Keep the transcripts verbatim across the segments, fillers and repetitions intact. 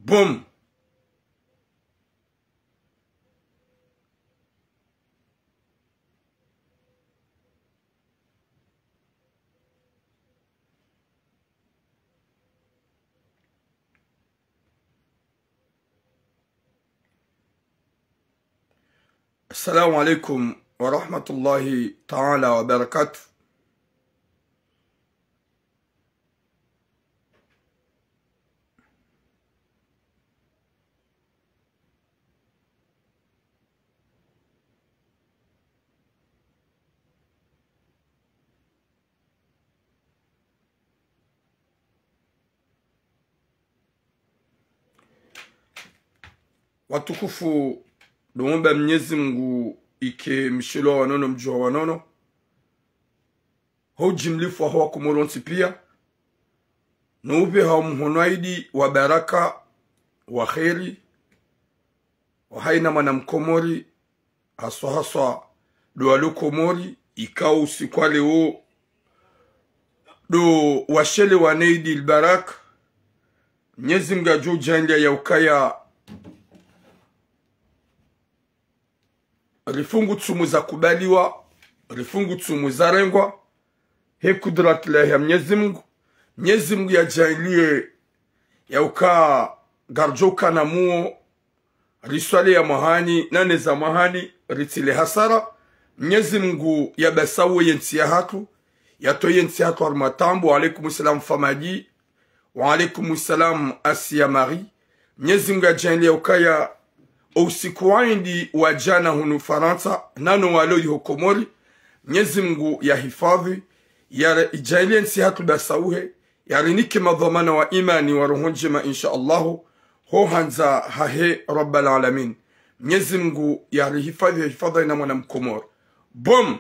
Boum. السلام عليكم ورحمة الله تعالى وبركاته. Watukufu, ndo muomba Mnyezi Mungu ike mshilo wa wanono, mdjo wa wanono, ho ujimlifu wa ho Wakomori wontsi pia, no upveha mhono wa idi wa baraka, wa kheri, wa haina mwana Mkomori, haswa haswa ndo walo Komori, ikao usiku wa leo ndo washelewa ne idi lbaraka. Mnyezi Mungu yadjo ujaanlia ya ukaya rifungu tsumu zakubaliwa, rifungu tsumu zarengwa, he kudrat lahe ya Mnyezi Mungu. Mnyezi Mungu yajaanlie ya uka ngaridjo ukana muo, riswali ya mwahani, na ne za mwahani, ritsile hasara. Mnyezi Mungu yabasauwe ye ntsi yahatru, yatowe ye ntsi yahatru harumwa taabu. Wa alaikum salam Famadi. Wa alaikum salam Asia Marie. Mnyezi Mungu yajaanlie ukaya o usiku wa idi wa jana hunu Farantsa, nano walo iho Komori, Mnyezi Mungu yahifadhi, yajaanlie ntsi yahatru basauhe, yarinike madhwamana wa imani wa roho ndjema, insha Allahu, ho handza hahe Rabbal Alamin. Mnyezi Mungu yarihifadhi, yahifadhi haina mwana Mkomori. Boum.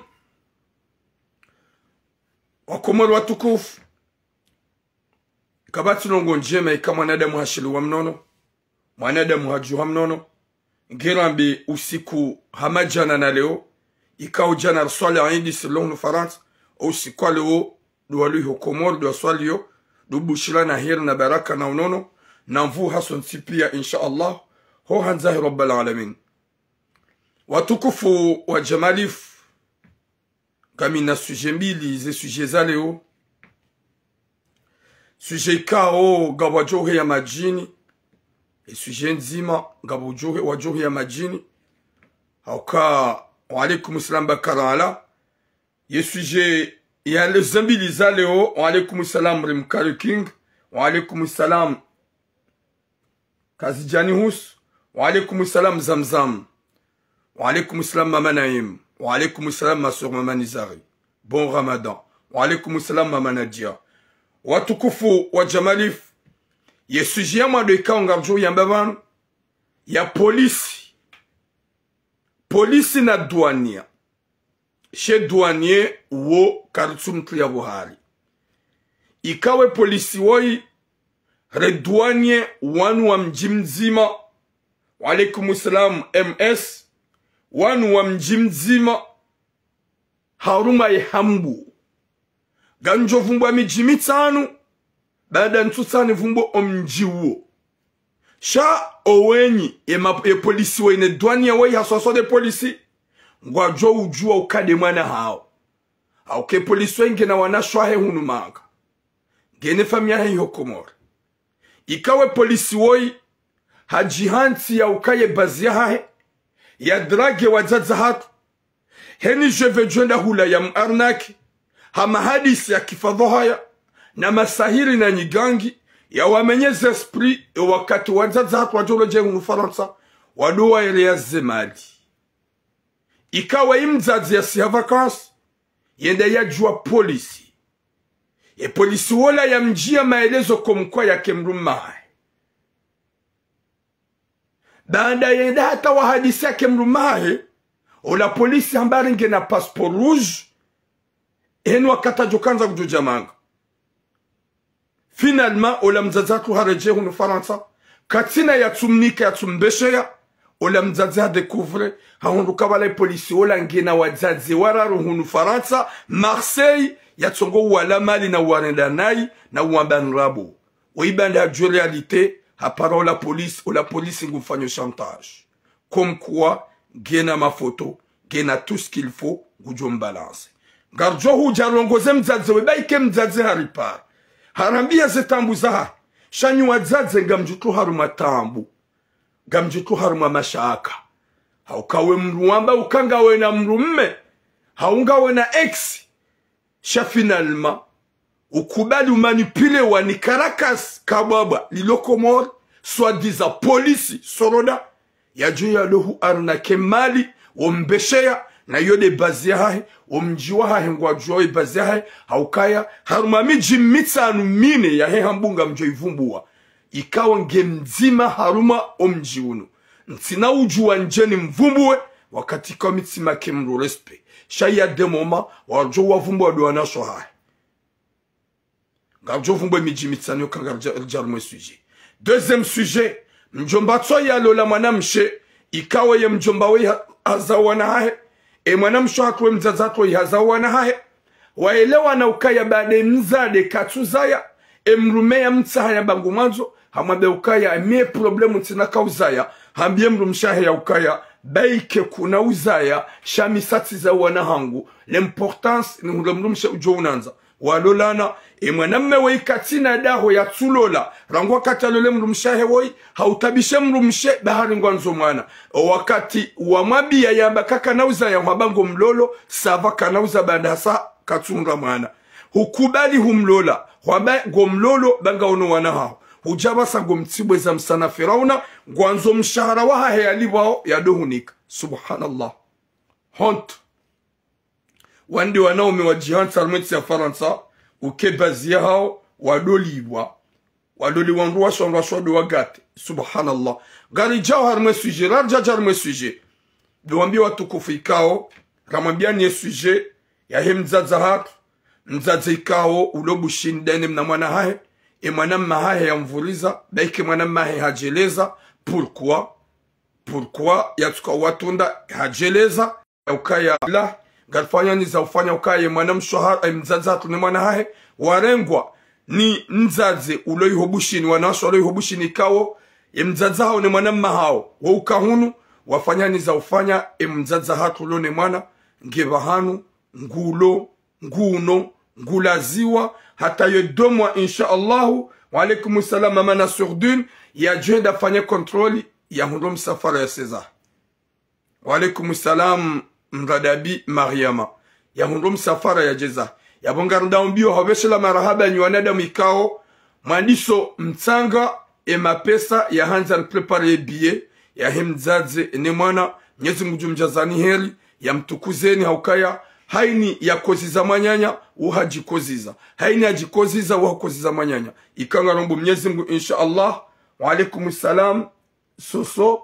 Wakomori watukufu, kapvatsi ndrongo ndjema ika mwanadamu hashiliwa mnono, mwanadamu hadjuha mnono. Ngirambe usiku hama jana na leo, ikao jana riswali idi silo hunu Farantsa, o usiku wa leo ndo walo iho Komori ndo waswalio, ndo bushira na heri na baraka na unono, na nvuu hasontsi pia, insha Allah, ho handza he Rabbal Alamin. Watukufu wa Jamalifu, ngamina sujet mbili, ze sujet za leo. Sujet ikao ngapvo wadjo uheya madjini. E sujet ndzima, ngapvo wadjo uhe-, wadjo uheya madjini. Hauka, wa alaikum salam Bakara Ala. Ye sujet ya le, ze mbili za leo, wa alaikum salam Rimkari King. Wa alaikum salam Kazidjani Hus. Wa alaikum salam Zamzam. Wa alaikum salam Mama Naim. Wa alaikum salam ma sœur Mama Nizari. Bon Ramadan. Wa alaikum salam Mama Nadia. Watukufu wa Jamalifu, ye sujet ya mwando ikao ngaridjo yamba pvanu, ya polisi. Polisi na douanier. She douanier wo karitsu mtriya pvo hari. Ikawe polisi woyi, re douanier wanu wa mdji mdzima. Wa alaikum salam M S. Wanu wa mdji mdzima. Harumwa ye hambu. Ngandjo vumbwa midji mitsanu, baada ntsu tsanu vumbwa o mdji uwo. Sha owenyi, e ma-, e polisi woyi ne douanier woyi haswaswa nde polisi, ngwadjo udjuwa uka nde mwana hawo. Hauka e polisi woyi ngena wanashe wahe hunu manga. Ngena e famiyi yahe iho Komori. Ikawe polisi woyi, hadjihantsi ya uka ye bazi yahahe, ya drague wadzadze hatru. Heni djwepve djwenda hula ya mu arnaque, ha mahadisi ya kifadhwahaya, na masahiri na nyigangi, ya wamenye ze esprit, e wakati wadzadze hatru wadjo uredjei hunu Farantsa, wado waeleya ze mali. Ikawe i mdzadze yasiha vacances, yende yadjuwa polisi. E polisi wola yamdjiya maelezo comme quoi yake mdrumme wahahe. Baanda yende hata wahadisi yake mdrumme wahahe, ola polisi hamba ari ngena passeport rouge, heni wakati adjo kandza kudjo dja manga. Finalement, ola mdzadze hatru haredjei hunu Farantsa, katsina yatsumnika yatsumbesheya, ola mdzadze ha découvre, hahundru uka pvala e polisi wola ngena wadzadze wararu hunu Farantsa, Marseille, yatsongo uwala mali na uwarenda nayi, na uwamba ndrabo. Woyi baanda hadjuwa e réalité, hapara ola police, ola police ngumfanyo chantage. Comme quoi, ngena mafoto, ngena tout ce qu'il faut, ngudjo mbalancer. Ngaridjo hudja rongoze mdzadze we, baike mdzadze haripara. Harambia ze taabu zahahe. Sha nyi wadzadze ngamdjitru harumwa taabu. Ngamdjitru harumwa mashaka. Hauka we mdru wamba uka ngawe na mdrumme. Hau ngawe na ex. Sha finalement, ukubali umanipulewa ni Caracas, kabwabwa, lilo Komori, soi-disant police, soroda, yadjo yalo hu arnaquer mali, wombesheya, na yo nde base yahahe, womdji wahahe ngwadjuwa we base yahahe, haukaya, harumwa midji mitsanu mine yahe hamba ngamdjo ivumbuwa. Ikao nge mdzima harumwa omdji unu. Ntsina udjuwa ndje nimvumbuwe, wakati ikao mi tsimake mdru respect. Sha ya des moments, wadjo wavumbuwa ndo wanashe wahahe. Ngaridjo vumbuwe midji mitsanu yo ka ngaridja, ridja harumwa e sujet. Deuxième sujet, mdjomba tso yalola mwanamshe, ikao ye mdjomba we ha-, haza wana hahe. E mwanamshe hatru we mdzadze hatru haza wana hahe. Waelewana ukaya baada e mdzadze katsuzaya, e mdrumme yamtsaha yamba ngumwandzo, hamwambia ukaya, mie problème ntsina ka uzaya, hambie mdrumshe wahe ya ukaya, baike kuna uzaya, sha mi sa tsiza wana hangu, l'importance ni hule mdrumshe udjo unandza. Walolana, e mwanamme we ika tsina daho yatsulola, rangu wakati alole mdrumshe wahe woyi, hautabishe mdrumshe, bahari ngwandzo mwana. O wakati wamwambia yamba ka kana uzaya hwamba ngomlolo, ça va kana uza baanda hasa katsuhundra mwana. Hukubali humlola, hwamba ngomlolo, ba ngaono wana haho. Hudja pvasa ngomtsibweza msana Firauna, ngwandzo mshahara wahahe yalipvwao yadohunika. Subhanallah. Honte. Wande wanaume wadjihantsi harumwa entsi ya Farantsa, uke base yahawo, wadolipvwa. Wadolipvwa ndrwasha, ndrwasha wado wagate. Subhanallah. Ngaridjao harumwa e sujet, raridja harumwa e sujet. Ndo wambiye watukufu ikao, ramwambiani e sujet, yahe mdzadze hatru, mdzadze ikao, ulo Bushini ndaye ne mna mwana hahe, e mwanamme hahe yamvuriza, baike mwanamme hahe hadjeleza, pourquoi? Pourquoi yatsuka watunda hadjeleza, ukaya la, ngarifanyani za ufanya ukaya mwanamshe ha-, e mdzadze hatru ne mwana hahe, warengwa ni mdzadze ulo iho Bushini, wanawashe walo iho Bushini ikao, e mdzadze hawo ne mwanamme hawo, wo uka hunu, wafanyani za ufanya, e mdzadze hatru ulo ne mwana, nge pvahanu, ngulo, nguno, ngulaziwa, hata yo deux mois, insha Allahu. Wa alaikum salam, Mama Nasurdine, yadjo henda fanye contrôle, yahundro msafara yaseza. Wa alaikum salam, Mradabi Mariama. Yahundro msafara yadjeza. Yapvo ngarindao mbio hawapveshela marahaba nyi wanadamu ikao, mwandiso mtsanga, e mapesa yahandza ni préparer e billet, yahe mdzadze ne mwana, Mnyezi Mngu ngudjo mdjazani heri, yamtukuzeni haukaya, haini yakoziza mwananya, wo hadjikoziza. Haini hadjikoziza, wo hakoziza mwananya. Ika ngarombo Mnyezi Mngu, insha Allah. Wa alaikum salam, Soso.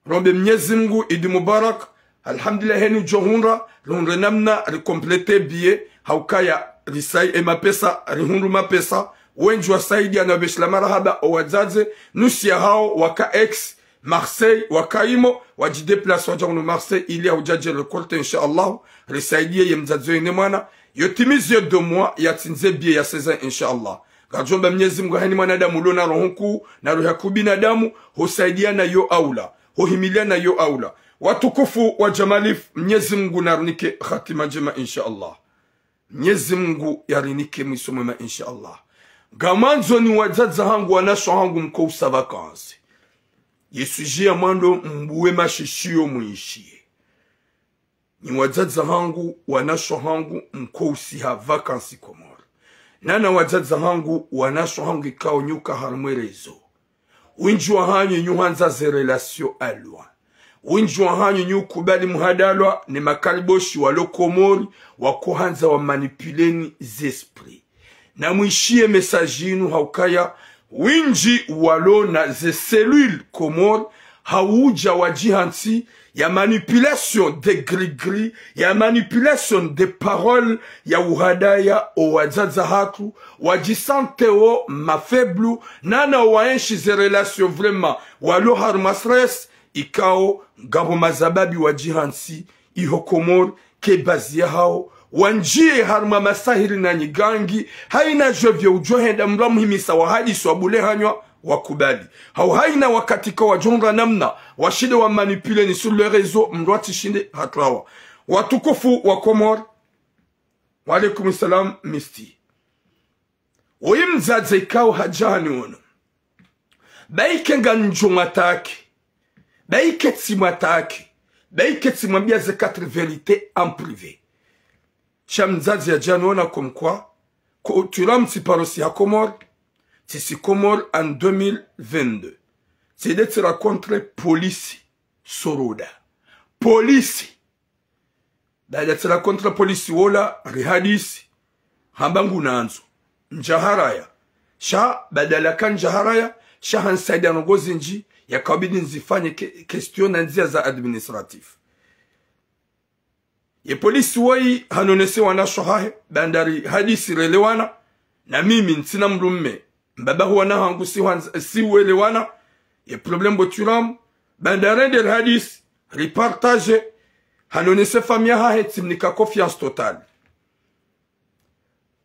Rombe Mnyezi Mngu, Idi Mubarak. Alhamdulillah, heni udjo hundra, rihundre namna, ricompléter billet, haukaya, risai-, e mapesa, rihundru mapesa, wendji wasaidia na wapveshela marahaba, o wadzadze, nusu yahawo, waka Aix, Marseille, waka imo, wadjidéplacer wadja hunu Marseille, ili haudjadje récolter, insha Allah, risaidie ye mdzadze ne mwana, yo timizi yo deux mois, yatsindze billet yaseza, insha Allah. Ngadjomba Mnyezi Mngu haini mwanadamu ulo na roho nkuu, na roho ya kibinadamu, husaidia na yo aula, huhimilia na yo aula. Watukufu wa Jamalif, Mnyezi Mngu narinike hatima ndjema, insha Allah. Mnyezi Mngu yarinike mwiso mwema, insha Allah. Ngamwandzo nyi wadzadze hangu, wanashe hangu mko usa vacances. Ye sujet ya mwando mbuwe mashishiyo mwishiye. Nyi wadzadze hangu, wanashe hangu, mko usiha vacances Komori. Nana wadzadze hangu, wanashe hangu ikao nyi uka harumwa e réseau. Windji wahanyu nyi uhandza ze relations à loin. Windji wahanyu nyi ukubali muhadalwa ne makaliboshi walo Komori, wakohandza wamanipuleni ze esprit. Namwishiye message inu haukaya, windji walo na ze cellules Komori, haudja wadjihantsi ya manipulation de gris-gris, ya manipulation de parole, ya uhadaya o wadzadze hatru, wadjisente wo ma faibles, nana waenshi ze relations vraiment, walo harumwa stress, ikao ngapvo mazababi wadjihantsi, iho Komori, ke base yahawo, wandjiye harumwa masahiri na nyigangi, haina djovyo udjo henda mndru amuhimisa wahadisi wabule hanywa wakubali. Hau haina wakati ka wadjo hundra namna, washinde wamanipule ni sur le réseau, mndru atsishinde hatrawa. Watukufu wa Komori, wa alaikum salam, Misti. Oyi mdzadze ikao hadja haniwono. Baike ngamdjo mwatake. Baike tsi mwatake. Baike tsi mwambia ze quatre vérités en privé. Sha mdzadze yadja haniwona comme quoi, ko Thuram tsi paro si ha Komori, tsisi Komori en deux mille vingt-deux. Tside tsi rencontre polisi Soroda. Polisi. Baada tsi rencontre polisi wola, rihadisi. Hamba ngunandzo ndjaharaya. Sha badala ka ndjaharaya, sha hanisaidia ndrongoo zindji, yakabidi nizifanye ke-, question na ndzia za administratif. Ye polisi woyi hanonese wanashe wahahe, baanda rihadisi relewana, na mimi ntsina mdrume, mbaba hu wana hangu si hwanz-, si welewana, ye problème bo Thuram, baanda rende rihadisi, ripartage, hanonese famille yahahe, tsimnika confiance totale.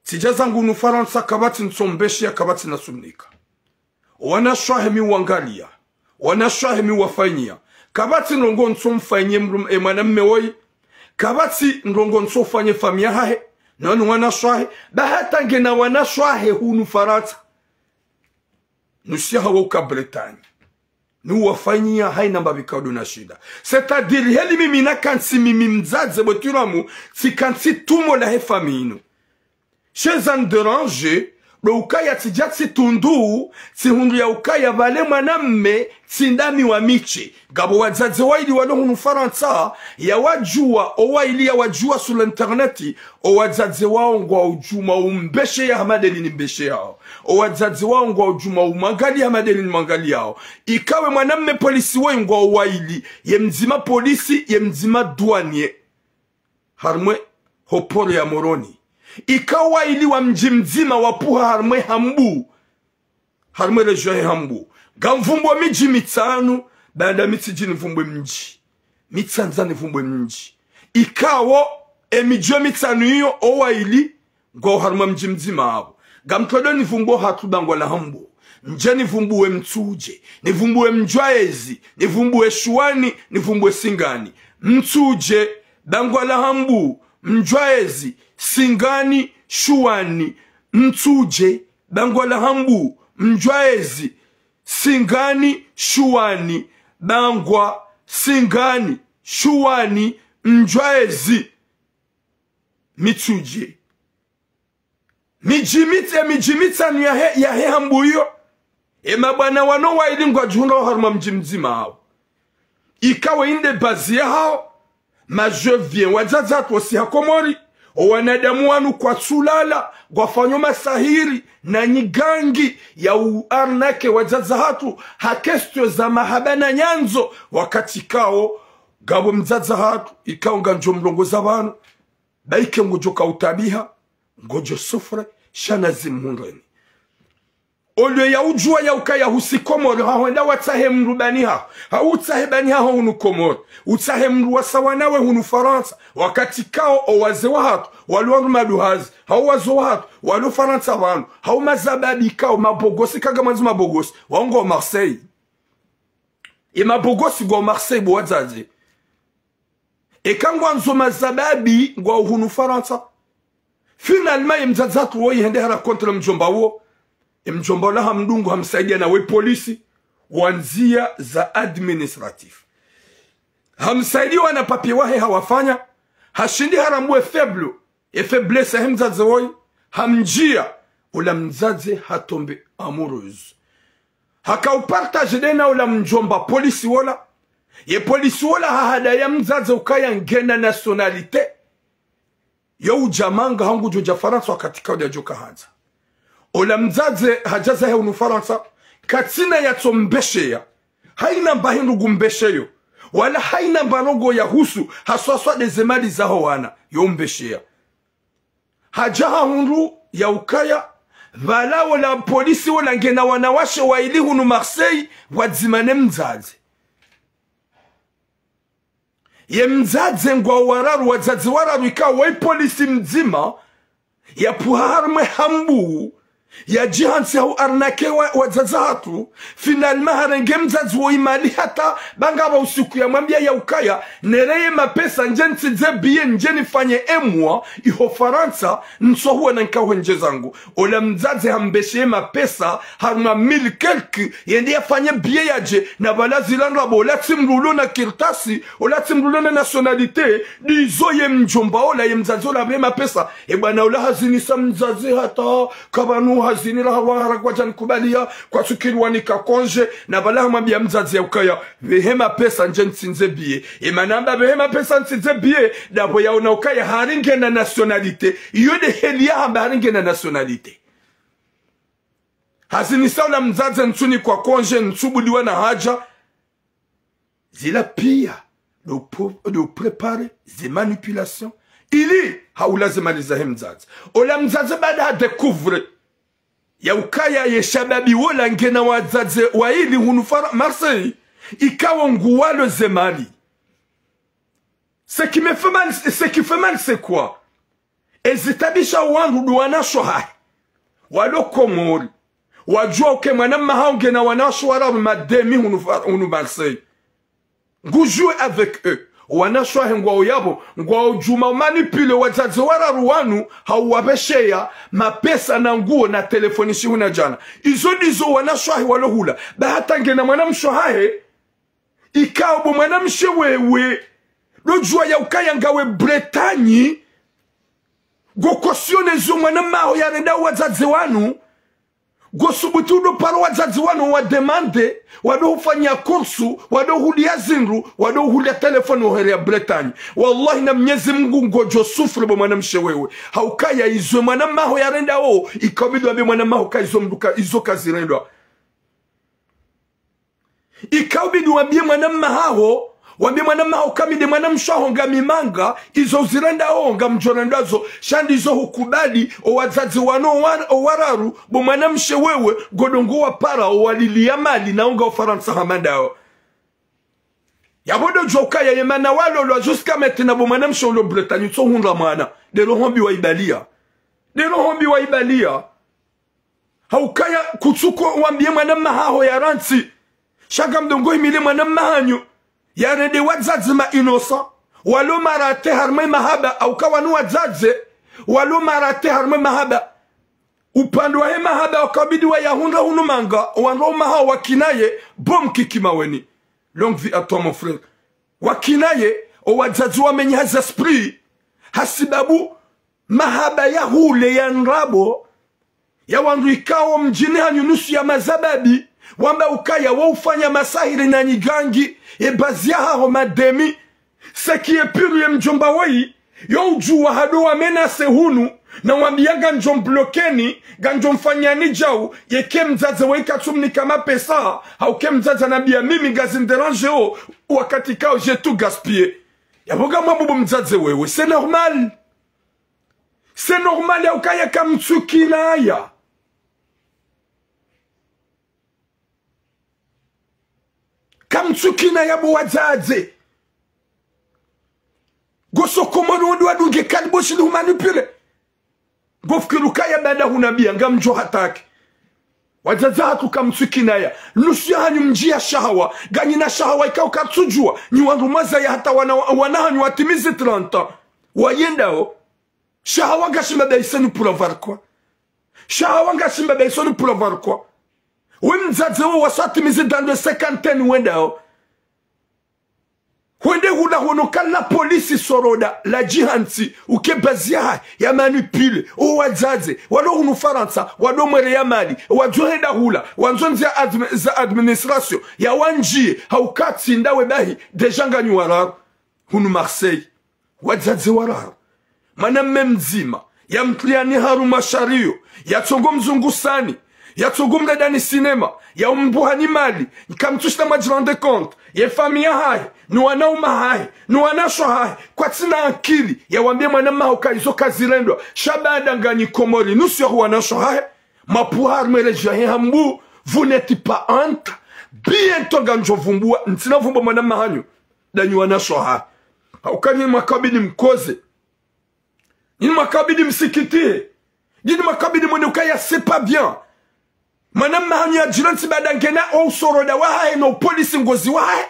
Tsidja zangu hunu Farantsa, kapvatsi ntsombesheya, kapvatsi natsumnika. Wanashe wahe mi wangalia. Wanashe wahe mi wafanyia. Kapvatsi ndrongoo ntsomfanyie mdru-, e, mwanamme woyi. Kapvatsi ndrongoo ntsofanyie famille yahahe. Nanu wanashe wahe. Ba hata ngena wanashe wahe hunu Farantsa. Nusu yahawo uka Bretagne. Niwafanyia haina mbapvi kaudjo na shida. C'est-à-dire, heli mimi nakantsi mimi mdzadze bo Thuram, tsikantsi tumo lahe famille inu. Sha ezanidérange, ndo ukaya tsidja tsitundu, tsihundru ya ukaya pvale mwanamme, tsi ndami wa mishe. Ngapvo wadzadze waili walo hunu Farantsa, yawadjua, owaili yawadjua sur l'internet, owadzadze wao ngwaudjuma umbesheya hama ndeli nimbesheyao. Owadzadze wao ngwaudjuma umwangalia hama ndeli nimwangaliao. Ikawe mwanamme polisi woyi ngwao waili, ye mdzima polisi, ye mdzima douanier. Harumwa ho poro ya Moroni. Ikawo waili wa mdji mdzima wapvuha harumwa hambu. Harumwa région ya hambu. Ngamvumbuo midji mitsanu, baanda mi tsidji nivumbuwe mdji. Mitsanza nivumbuwe mdji. Ikawo, emidji yo mitsanu iyo, owaili, ngwao harumwa mdji mdzima apvo. Ngamtsodo nivumbuo hatru bangwa la hambu. Ndje nivumbuwe Mitsudje, nivumbuwe Mdjwaezi, nivumbuwe Shuwani, nivumbuwe Singani. Mitsudje, bangwa la hambu, Mdjwaezi, Singani, Shuwani. Mitsudje, bangwa la hambu, Mdjwaezi, Singani, Shuwani. Bangwa, Singani, Shuwani, Mdjwaezi. Mitsudje. Midji mitse-, midji mitsanu yahe, yahe hambu iyo. Emabwana wanu waili ngwadjihundrao harumwa mdji mdzima apvo. Ikawo inde base yahao, mais je viens, wadzadze hatru wontsi ha Komori, owanadamu wanu kwatsulala, ngwafanyo masahiri, na nyigangi, ya u arnaquer wadzadze hatru, ha question za mahaba na nyandzo, wakati ikao, ngapvo mdzadze hatru, ikao ngandjo mlongoza pvanu, baike ngudjo ka utabiha, ngudjo souffre, sha nazimhundreni. Olwe ya udjua ya ukaya husi Komori, hahwenda watsahe mdru bani haho, hau utsahe bani haho hunu Komori, utsahe mdru wasawa nawe hunu Farantsa, wakati ikao owazee wahatru, walo harumwa duhazi, hau wazee wahatru, walo Farantsa pvanu, hau mazababi ikao, mabogosi kaga mwandzo mabogosi, wao ngwao Marseille. Emabogosi ngwao Marseille bo wadzadze. Eka ngwandzo mazababi ngwao hunu Farantsa. Finalement, ye mdzadze hatru woyi hende ha rencontre mdjomba wo. Emdjomba ola hamdungu hamsaidia na we polisi. Wa ndzia za administratif. Hamsaidia wana papier wahe hawafanya. Hashindi harambuwe faible. E faiblesse yahe mdzadze woyi. Hamdjia. Ola mdzadze hatombe amoureuse. Haka upartager dena ola mdjomba polisi wola. Ye polisi wola hahadaya mdzadze ukaya ngena nationalité yo udja manga hangu djo dja Farantsa wakati ikao ndadjo ka handza. Ola mdzadze hadja zahe hunu Farantsa, katsina yatsombesheya. Haina mba hindru ngumbesheyo. Wala haina mba ndrongoo yahusu, haswaswa ndeze mali zaho wana, yo umbesheya. Hadja hahundru ya ukaya, pvala ola polisi wola ngena wanawashe waili hunu Marseille, pvwadzima ne mdzadze. Ye mdzadze ngwao wararu, wadzadze wararu ikao wa ipolisi mdzima, yapvuha harumwa e hambu, yadjihantsi hau arnaquer wa, wadzadze hatru. Finalement harenge mdzadze wo imali hata bangapvo usiku yamwambia ya ukaya, nireye mapesa ndje nitsidze billet ndje nifanye e mois iho Farantsa, ntsohuwa na nkao hwendje zangu. Ola mdzadze hambeshe ye mapesa, harumwa mille quelque, yende yafanye billet yadje, na pvala zila ndrabo, ola tsi mdru ulo na kartasi, ola tsi mdru ulo na nationalité, ndizo ye mdjomba ola, ye mdzadze ola pve mapesa. E bwana ola hazinisa mdzadze hata, kapvanu hazini la hawa hara kwadjanikubaliya, kwatsukiriwa nika congé, na pvala hamwambia mdzadze ya ukaya, pvehe mapesa ndje nitsindze billet. E mana amba pvehe mapesa nitsindze billet, ndapvo yaona ukaya hari ngena nationalité. Iyo nde heli yahamba hari ngena nationalité. Hazinisa ola mdzadze ntsunikwa congé, ntsubuliwa na hadja. Zila pia, ndo po-, ndo préparer ze manipulation. Ili, haula ze mali zahe mdzadze. Ola mdzadze baada ha découvrir ya ukaya ye shababi wola ngena wadzadze waili hunu Fara-, Marseille, ikao nguwalo ze mali. Ce qui me fait mal, ce qui fait mal, c'est quoi? Ezitabisha wandru ndo wanashe wahahe. Walo Komori. Wadjua uke mwana mma haho ngena wanashe wararu mademi hunu Fa-, hunu Marseille. Ngu jouer avec eux. Wanashe wahe ngwao yapvo, ngwao djuma manipuler wadzadze wararu wanu, hau wapvesheya mapesa na nguo na telefoni shihu na djana. Izo ndizo wanashe wahe walo hula. Ba hata ngena mwanamshe hahe, ikao bo mwanamshe wewe, ndo djua ya ukaya ngawe Bretagne, ngo cautionner zo mwana mma haho yarenda wadzadze wanu, ngo subutu ndo paro wadzadze wanu wa demander, wado hufanya kursu, wado hulia zindru, wado hulia telefoni ohere ya Bretagne. Wallahi na Mnyezi Mungu ngodjo souffrir bo mwanamshe wewe. Ha ukaya izo mwana mma haho yarenda wo, ikao bidi wambe mwana mma haho ka izo mdru ka, izo kazirendwa. Ikao bidi wambie mwana mma haho, wambie mwana mma haho ka mi nde mwanamshe waho ngami manga, izo uzirenda wo ngamdjo rendwa zo, sha ndizo hukubali, o wadzadze wanu wa-, o wararu, bo mwanamshe wewe, ngodo ngo wapara, o walilia mali, na unga Ufarantsa hama ndawo. Yapvo ndo djua ukaya ye mana walolwa jusqu'à maintenant bo mwanamshe ulo Bretagne, utso hundra mwana. Ndelo hombi wa ibalia. Ndelo hombi wa ibalia. Ha ukaya kutsuko wambie mwana mma haho yarantsi. Sha ngamdjo ngo himile mwana mma hanyu. Yarende wadzadze ma innocent. Walo marate harumwa e mahaba, ha uka wanu wadzadze. Walo marate harumwa e mahaba. Upande wahe mahaba, wakabidi wayahundra hunu manga, wandru wa mma haho wakinaye, bo mkiki maweni. Longue vie à toi, mon frère. Wakinaye, o wadzadze wamenye hazi esprit. Hasibabu, mahaba ya hule ya ndrabo, ya wandru ikao mdjini hanyu nusu ya mazababi, wamba ukaya wo ufanya masahiri na nyigangi, e bazi yahaho mademi, ce qui est pire ye mdjomba woyi, yo udjua hado wa menacer hunu, na wambia ngandjo mbloqueni, ngandjo mfanyani djau, yeke mdzadze woyi katsumnika mapesa, ha uke mdzadze anambia mimi ngazi ndéranger wo, wakati kao j'ai tout gaspillé. Yapvo ngamwambo bo mdzadze wewe, c'est normal. C'est normal ya ukaya kamtsukinaya. Kamtsukinaya bo wadzadze. Ngo so Komori wondi wadunge kaliboshi ni humanipuler. Ngo fikiri ukaya baada hunambia ngamdjo hataki. Wadzadze hatru kamtsukinaya. Nusu yahanyu mdjia shahawa. Nganyina shahawa ikao kartsudjua. Nyi wandru mwazaya hata wana, wana hanyu watimizi trente ans. Wayendao. Shahawa ngashimba baisenu pour avoir quoi? Shahawa ngashimba baisenu pour avoir quoi? We mdzadze wo wasatimizi dans le cinquantaine wendao. Hwende hula hono ka la police soroda, la djihantsi, uke bazi yahahe, ya manipuler, o wadzadze, walo hunu Farantsa, wado mwere ya mali, wadzo henda hula, wandzo ndzia admi-, za administration, ya wandjie, ha uka tsi ndawe bahi, déjà nganyu wararu, hunu Marseille. Wadzadze wararu. Mwana mme mdzima, ya mtriani harumwa shariyo, ya tsongo mzungusani, ya tsongo mredani sinema, ya umbuhani mali, nkamtsushina mwa djirande compte, ye famiyi yahahe, ni wanaume hahe, ni wanashe wahahe, kwatsina ankili, ya wambie mwana mma haho ka izo kazirendwa, sha baada nganyi Komori, nusu yaho wanashe wahahe, mapvuha harumwa e région yahe hambu, vous n'êtes pas honte, bientôt ngandjo vumbua, ntsina vumbua mwana mma hanyu, ndanyi wanashe wahahe. Hauka nyinyi mwakabidi mkoze. Nyinyi mwakabidi msikitihe. Nyinyi mwakabidi mwone ukaya c'est pas bien. Mwananya hanyu yadjirantsi baada ngena o usoroda wahahe no upolisi ngozi wahahe.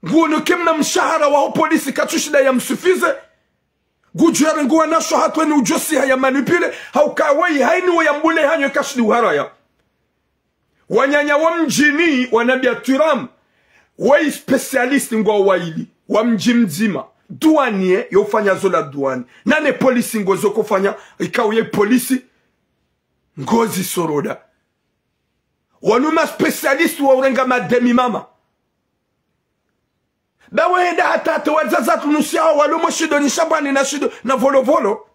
Nguono ke mna mshahara waho polisi katsushinda yamsuffise. Ngudjo yarenga wanashe hatru eni udjo siha yamanipule. Hauka woyi haini wo yambule hanyu kashindi uharaya. Wananya wa mdjini, wana Biaturam, woyi spécialiste ngwao wayili, wa mdji mdzima. Douanier, yo ufanya zo la douane. Nane polisi ngozo kofanya, ikao ye polisi, ngozi soroda. Wanu ma spécialiste wa urenga mademi mama. Ba wahenda hata hata wadzadze hatru nusu yawo walo mwe shindo ni shambani na shindo na volovolo.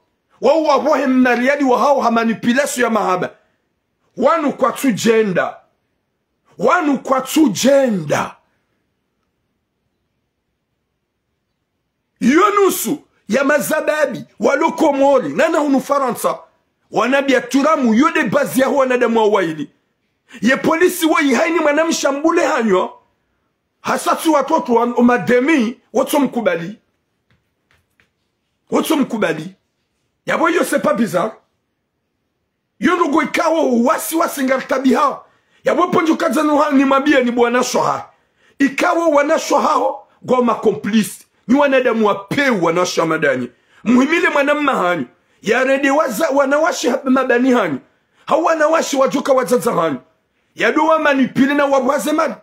Wao wahohe mna riali wahawo ha manipulation ya mahaba. Wanu kwatsudjenda. Wanu kwatsudjenda. Iyo nusu ya mazababi walo Komori, nana hunu Farantsa, wana Biaturamu, iyo nde bazi yaho wanadamu wa wayili. Ye polisi woyi haini mwanamshe ambule hanyu, hasatsi watoto wa, o mademi, wotso mkubali. Wotso mkubali. Yapvo iyo c'est pas bizarre. Iyo ndrongo ikao wasi wasi ngaritabiha. Yapvo pvondze ukadza nuha nimwambiyeni bo wanashe haho. Ikao wanashe haho ngwao ma complices. Ni wanadamu wa pewu wanashe wa madanyi. Muhimile mwananya hanyu. Yarende waza wanawashe ha, mabani hanyu. Hau wanawashe wadjoka wadzadze hanyu. Yado wa manipule na wabwaze mali.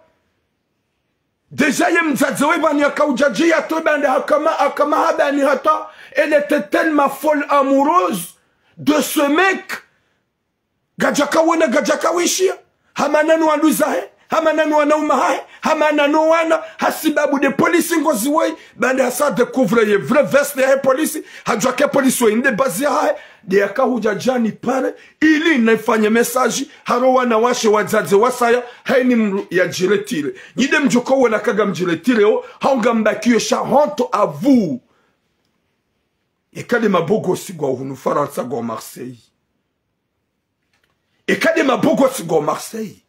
Déjà ye mdzadze we pvanu yakaudjadji yatowe baanda hakama, hakama habani hata, elle était tellement folle amoureuse de ce mec. Kadjaka wona, kadjaka wishiya. Hamana no wanduzahe, hamana no wananya hahe, hamana no wana, hasibabu nde polisi ngozi woyi, baanda hasa découvre ye vrai veste yahe polisi, hadjuwa ke polisi woyi nde bazi yahahe, nde yakahudja djani pare, ili nifanye message, haro wanawashe wadzadze wasaya, haini mdru yadjiretire. Nyi nde mdjoko wona ka ngamdjiretire wo, hau ngambakiyo sha honte à vous. Eka nde mabogosi ngwao hunu Farantsa ngwao Marseille. Eka nde mabogosi ngwao Marseille.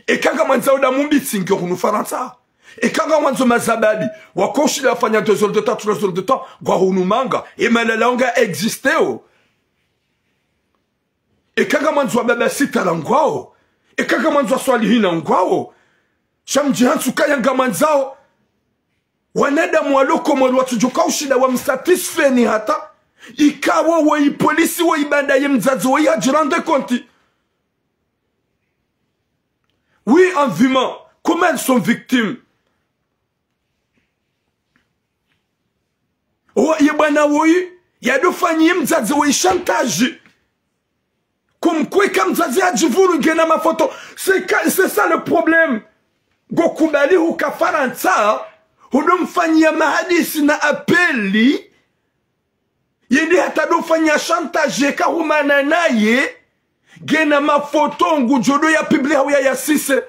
Eka ngamwandzo uda mumbitsi nge hunu Farantsa. Eka ngamwandzo mazababi, wakoshinda wafanya deux heures de temps, trois heures de temps, ngwao hunu manga, e malala onga existe wo. Eka ngamwandzo wa baba sita la ngwao. Eka ngamwandzo wa swalihina ngwao. Sha mdji hantsu kaya ngamwandzao. Wanadamu walo Komori watsudjoka ushinda wamsatisfeni hata. Ikao woyi polisi woyi baanda ye mdzadze woyi hadji rendre compte. Oui, en vivant, comment elles sont victimes. O, ye bwana woyi, yado fanyi ye mdzadze woyi chantage. Kumkwika mdzadze hadjivuru ngena mafoto. C'est ka, c'est ça le problème. Ngo kubali huka Farantsa, hudo mfanyiya mahadisi na appel, yende hata do fanyiya chantage ka humana naye, ngena mafoto ngudjo do ya publie hau ya yasise.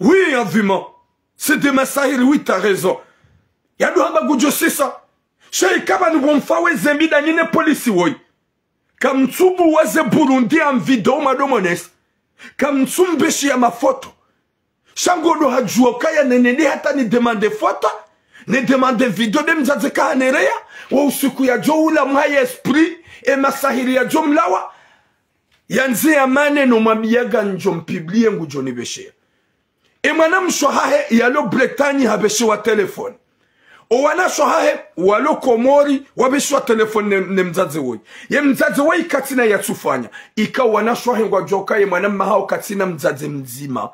Oui, en vivant. C'est de masahiri, oui, t'as raison. Yado hamba ngudjo sisa. Sha ika pvanu pvo mfa we zembi nda nyinyi polisi woyi. Kamtsubuwa ze Burundi en vidéo mwado monesa. Kamtsumbeshiya mafoto. Sha ngodo hadjuwa kaya nene nde hata ni demande foto. Ni demande vidéo nde mdzadze kahanereya. Wo usiku yadjo ula mwa esprit. E masahiri yadjo mlawa. Yandze yamane no mwambiya ngandjo mpublie ngudjo nibesheya. E mwanamshe hahe yalo Bretagne habeshewa téléphone. O wanashe hahe walo Komori wabeshewa téléphone ne, ne mdzadze woyi. Ye mdzadze woyi katsina yatsufanya. Ika wanashe hahe ngwadjuwa uka ye mwananya hawo katsina mdzadze mdzima.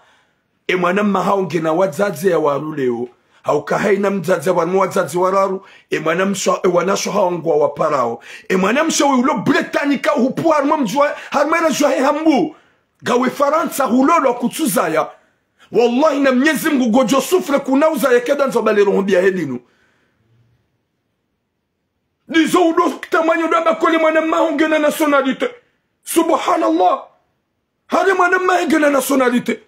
E mwananya hawo ngena wadzadze ya wararu leo. Hauka haina mdzadze pvanu wadzadze wararu. E mwanamshe, e wanashe hawo ngwawaparao. E mwanamshe woyi ulo Bretagne ka hupvu harumwa mdji wa, harumwa eradjwa he hambu. Ngawe Farantsa hulolwa kutsuzaya. Wallahi na Mnyezi Mngu ngodjo souffre kuna uzaya keda ndzo bale roho mbi yahe linu. Ndizo udo kutamanyo ndo amba kole mwananya haho ngena nationalité. Subhanallah. Hari mwananya haho ngena nationalité.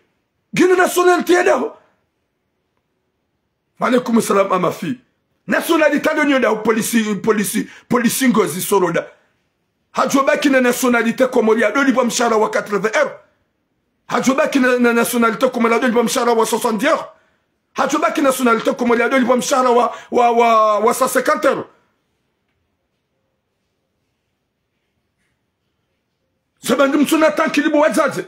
Ngena nationalité ya daho. Wa alaykum salam, ama fi. Nationalité ndo nyo daho polisi, polisi, polisi ngozi soroda. Hadjo baki na nationalité Komori yado lipvwa mshahara wa quatre-vingts euros. Hadjo baki na, na nationalité Komori yado lipvwa mshahara wa soixante euros. Hadjo baki nationalité Komori, yado lipvwa mshahara wa, wa, wa, wa cent cinquante euros. Ze bandu mtsuna tankili bo wadzadze.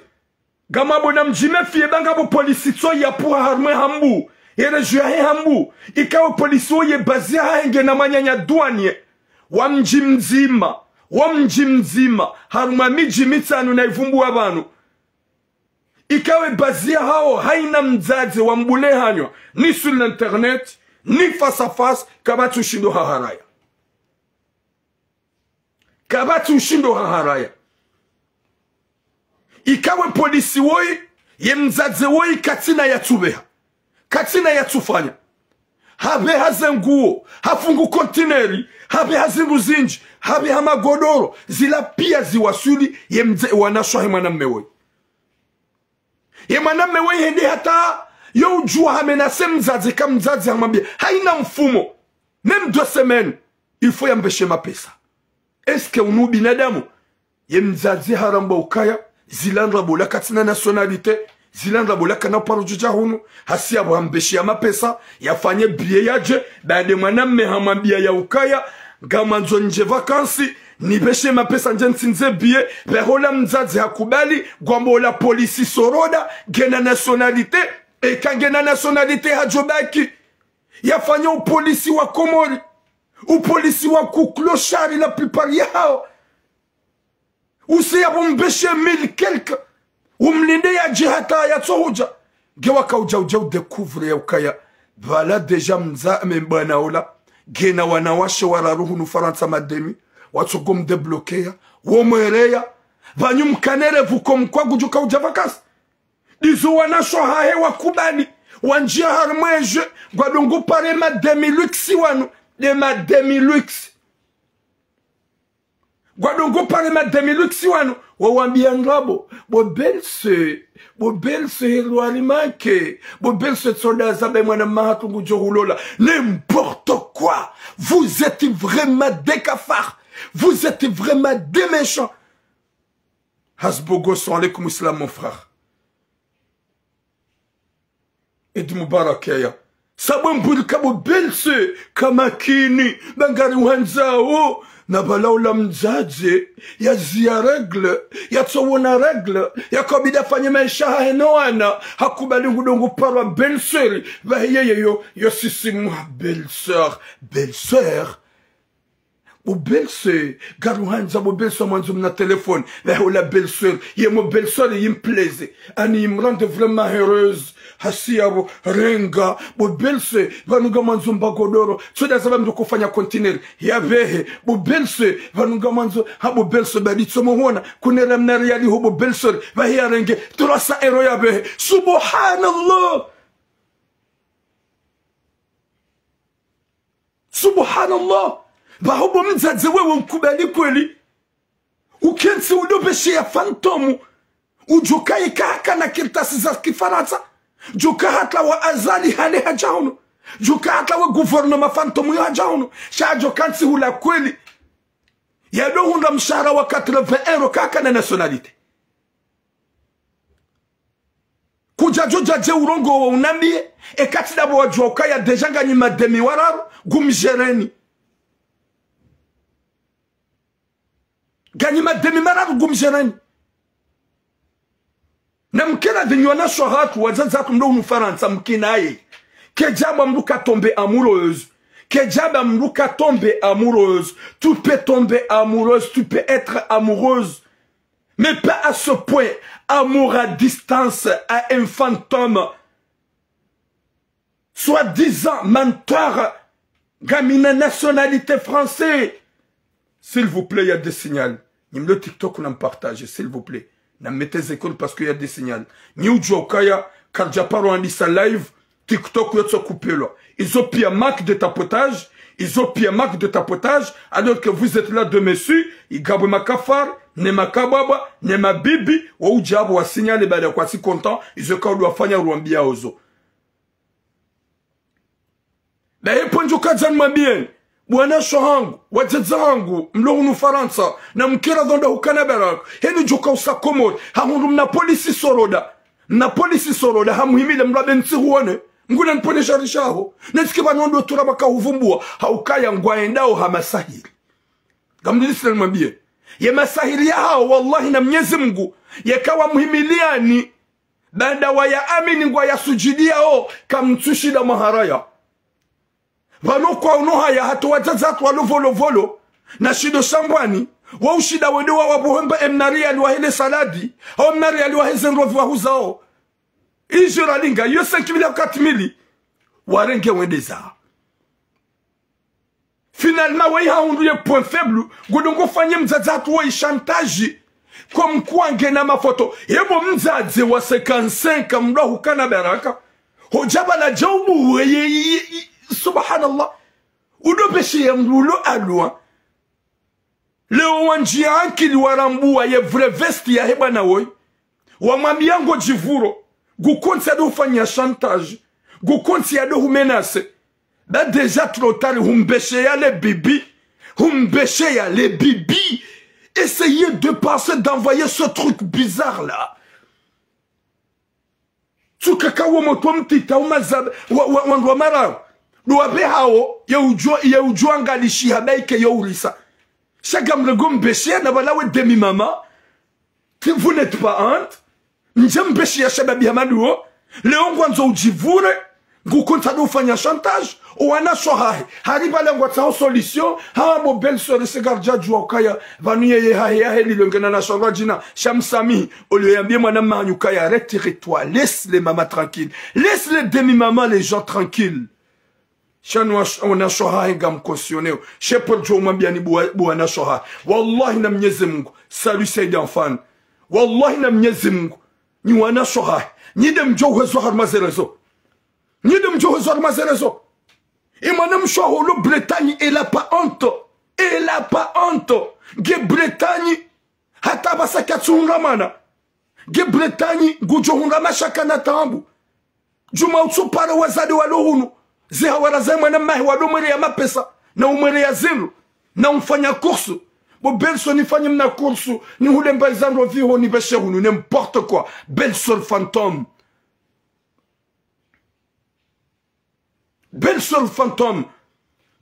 Ngamwambo namdjimefiye ba ngapvo polisi tso yapvuha harumwa e Hambu, ye région yahe Hambu. Ikao polisi wo ye base yahahe ngena mwananya douanier wa mdji mdzima, wa mdji mdzima, harumwa midji mitsanu na ivumbuwa pvanu. Ikao e base yahawo haina mdzadze wa mbule hanywa, ni sur l'internet, ni face à face, kapvatsi ushindo haharaya. Kapvatsi ushindo haharaya. Ikao e polisi woyi, ye mdzadze woyi katsina yatsupveha. Katsina yatsufanya. Hapveha ze nguo, hafungu kontineri, hapveha zindru zindji, hapveha magodoro, zila piya ziwaswili ye mdze, wanaswahe mwanamme woyi. Ye mwanamme woyi hende hata yo udjuwa hamenase mdzadze, ka mdzadze hamwambiya, haina mfumo, même deux semaines, il faut yambeshe mapesa. Est-ce que unu ubinadamu? Ye mdzadze haramba ukaya, zila ndrabo la katsina nationalité, zila ndrabo la kana uparo djudja hunu, hasi yapvo hambeshe ya mapesa, yafanye billet yadje, baada mwanamme hamwambiya ya ukaya, ngamwandzo ndje vacances, nibeshe mapesa ndje ntsindze billet, pvaho la mdzadze hakubali, ngwambo la polisi soroda, ngena nationalité, eka ngena nationalité hadjo baki. Yafanya upolisi wa Komori, upolisi wa kuclochard la plupart yahawo. Use yapvo mbeshe mille quelque. Umlinde yadje hata yatsohudja. Nge waka udja udja udécouvre ya ukaya, pvala déjà mdza, me bwana ola, ngena wanawashe wararu hunu Farantsa mademi, watsogo mdébloquer ya, wo mwereya, pvanyu mkanere pvuko mkwa ngudjo ka udja vacances. Ndizo wanaswahahe wakubali, wandjiya harumwa e jeu, ngwadongo pare mademi luxe wanu, nde mademi luxe. Ngwadongo pare mademi luxe wanu, wawambiya ndrabo, bo belle-sœur, bo belle-sœur, lwari make, bo belle-sœur, tsoda zaba mwana mahatru ngudjo hulola. N'importe quoi. Vous êtes vraiment des cafards. Vous êtes vraiment des méchants. Hasbogo, salam alaikum, islam, mon frère. Eid Mubarak yaya. Sabo mbwirika bo belle-sœur, kamakini, ba ngari wandzao, na pvala ola mdzadze, yaziya règles, yatsowona règles, yakobidi afanye maesha hahe no wana, hakubali ngudongo parwa belle-sœur, pvahe yeye yo, yo sisi mwa belle-sœur, belle-sœur. Bo belle-sœur, ngari wandza bo belle-sœur mwandzo mna téléphone. Pvahe ola belle-sœur, ye mo belle-sœur yimplaise. Ani yimrende vraiment heureuse. Hasi yapvo, renga. Bo belle-sœur, pvanu ngamwandzo mba godoro. Tsoda zaba mdru kofanya kontineri. Yapvehe, bo belle-sœur, pvanu ngamwandzo, ha bo belle-sœur, badi tsomo hona. Kunera mna riyali ho bo belle-sœur, pvahe yarenge. Trois cents euros yapvehe. Subhanallah. Subhanallah. Pvaho bo mdzadze wewe nkubali kweli. Ukentsi udobeshe ya fantôme. Udjoka ika hakana kartasi za kifarantsa. Djoka hata wa Azali hale hadja hunu. Djoka hata wa gouvernement fantôme yo hadja hunu. Sha djoka ntsi hula kweli. Yado hundra mshahara wa quatre-vingts euros kakana nationalité. Kudjadjo djadje urongowe unambiye, ekati dabo wadjuwa ukaya déjà nganyi mademi wararu, ngumdjereni. Nganyi mademi mararu, ngumdjereni. Na mkera dhinyi wanashe wahatru, wadzadze hatru mlo hunu Farantsa mkinaye. Kedjaba mdru ka tomber amoureuse. Kedjaba mdru ka tomber amoureuse. Tu peux tomber amoureuse, tu peux être amoureuse. Mais pas à ce point. Amour à distance à un fantôme. Soi-disant menteur, ngamina nationalité française. S'il vous plaît, il y a des signaux. Nyi mlo TikTok na mpartage, s'il vous plaît. Na mettez écoute parce qu'il y a des signaux. Nyi udjuwa ukaya, kardja paro andisa live, TikTok yotso kupelwa. Izo piya marque de tapotage, izo piya marque de tapotage, alors que vous êtes là de me suivre, igabwe makafar, ne makababa, ne mabibi, wa udjabo wa signale baada kwatsi content, izo ka udwa fanya ruwambiya ozo. Daye pvondjo kadza nimwambiyeni, bwana sho hangu, wadzadze hangu, mlo hunu Farantsa, na mkera dhonda hukana baraka, henu djoka usa Komori, hahundru mna polisi soroda, mna polisi soroda, hamuhimile mlwabe ntsi huone, Nguna nipvone shari shaho. Netsike pvanu ndo tura pvaka huvumbua. Haukaya ngwaendao ha masahiri. Ngamdilisi na nimwambie. Ye masahiri yahao, wallahi na Mnyezi Mungu. Yeka wamuhimiliani. Baanda wayaamini ngwayasujudiao. Kamtsushinda mwaharaya. Pvanu kwa unu haya hata wadzadze watru walo volovolo, na shindo shambwani, waushinda wende wa wabuhemba emna riyali wahe le saladi, au emna riyali wahe ze ndrovi wahuzao. Izo ralinga, iyo cinq mille au quatre mille, warenge wende za. Finalement, weyi hahundru ye point faible, ngudo ngufanye mdzadze hatru weyi chantage, comme quoi ngena mafoto. Yebo mdzadze wa cinquante-cinq, mdru hukana baraka. Hodja bala djaubu, ye, ye, ye, ye, subhanallah. Udo beshe ya mdru ulo alwa. Leo wandjia ankili warambua ye vraie veste yahe bwana woyi. Wamwambia ngodjivuro. Ngukontsi ado ufanya chantage. Ngukontsi ado humenace. Ba déjà trop tard, humbeshe ya le bibi. Humbeshe ya le bibi. Essayez de penser d'envoyer ce truc bizarre là. Tsukaka wo motro mtiti, umaza, wa, wa, wandru wa marao. Ndo wapve hao, ye udjo, ye udjo angalishiha baike yo urisa. Sha ngamrengo mbeshe ya na bala we demi-maman. Ti, vous n'êtes pas honte. Ndje mbeshe ya shababi hama ndo wo. Leo ngwandzo udjivure. Ngukontsi ado ufanya chantage. Owanashe wahahe. Hari bala ngwatsaho solution. Ha bo belle-sœur se gardja djua ukaya. Pvanu yeye hahe yahe lilo ngena na shandwa djina. Shamsamihi. Olio yambie mwana mmanyu ukaya, retire-toi. Laisse les mamans tranquilles. Laisse les demi-mamans, les gens tranquilles. Sha nyi wa, wanashe wahahe ngamkosioneo. She pvo djo umwambia ni bua, bua wanashe wahahe. Wallahi na Mnyezi Mungu. Salut Said Anfan. Wallahi na Mnyezi Mungu. Nyi wanashe wahahe. Nyi nde mdjo uhezwa harumwa ze réseaux. Nyi nde mdjo uhezwa harumwa ze réseaux. E mwanamshe waho ulo Bretagne, elle a pas honte. Elle a pas honte. Nge Bretagne. Hata pvasa katsuhundra mwana. Nge Bretagne, ngudjo hundra mashaka na taabu. Djuma utsupara wazade walo hunu. Ze hawara za mwana mahe wado mwere ya mapesa. Na umwere ya zindru. Na umfanya kursu. Bo belle-sœur nifanye mna kursu. Nihule mbali za ndrovi ho nibeshe hunu. N'importe quoi. Belle-sœur fantôme. Belle-sœur fantôme.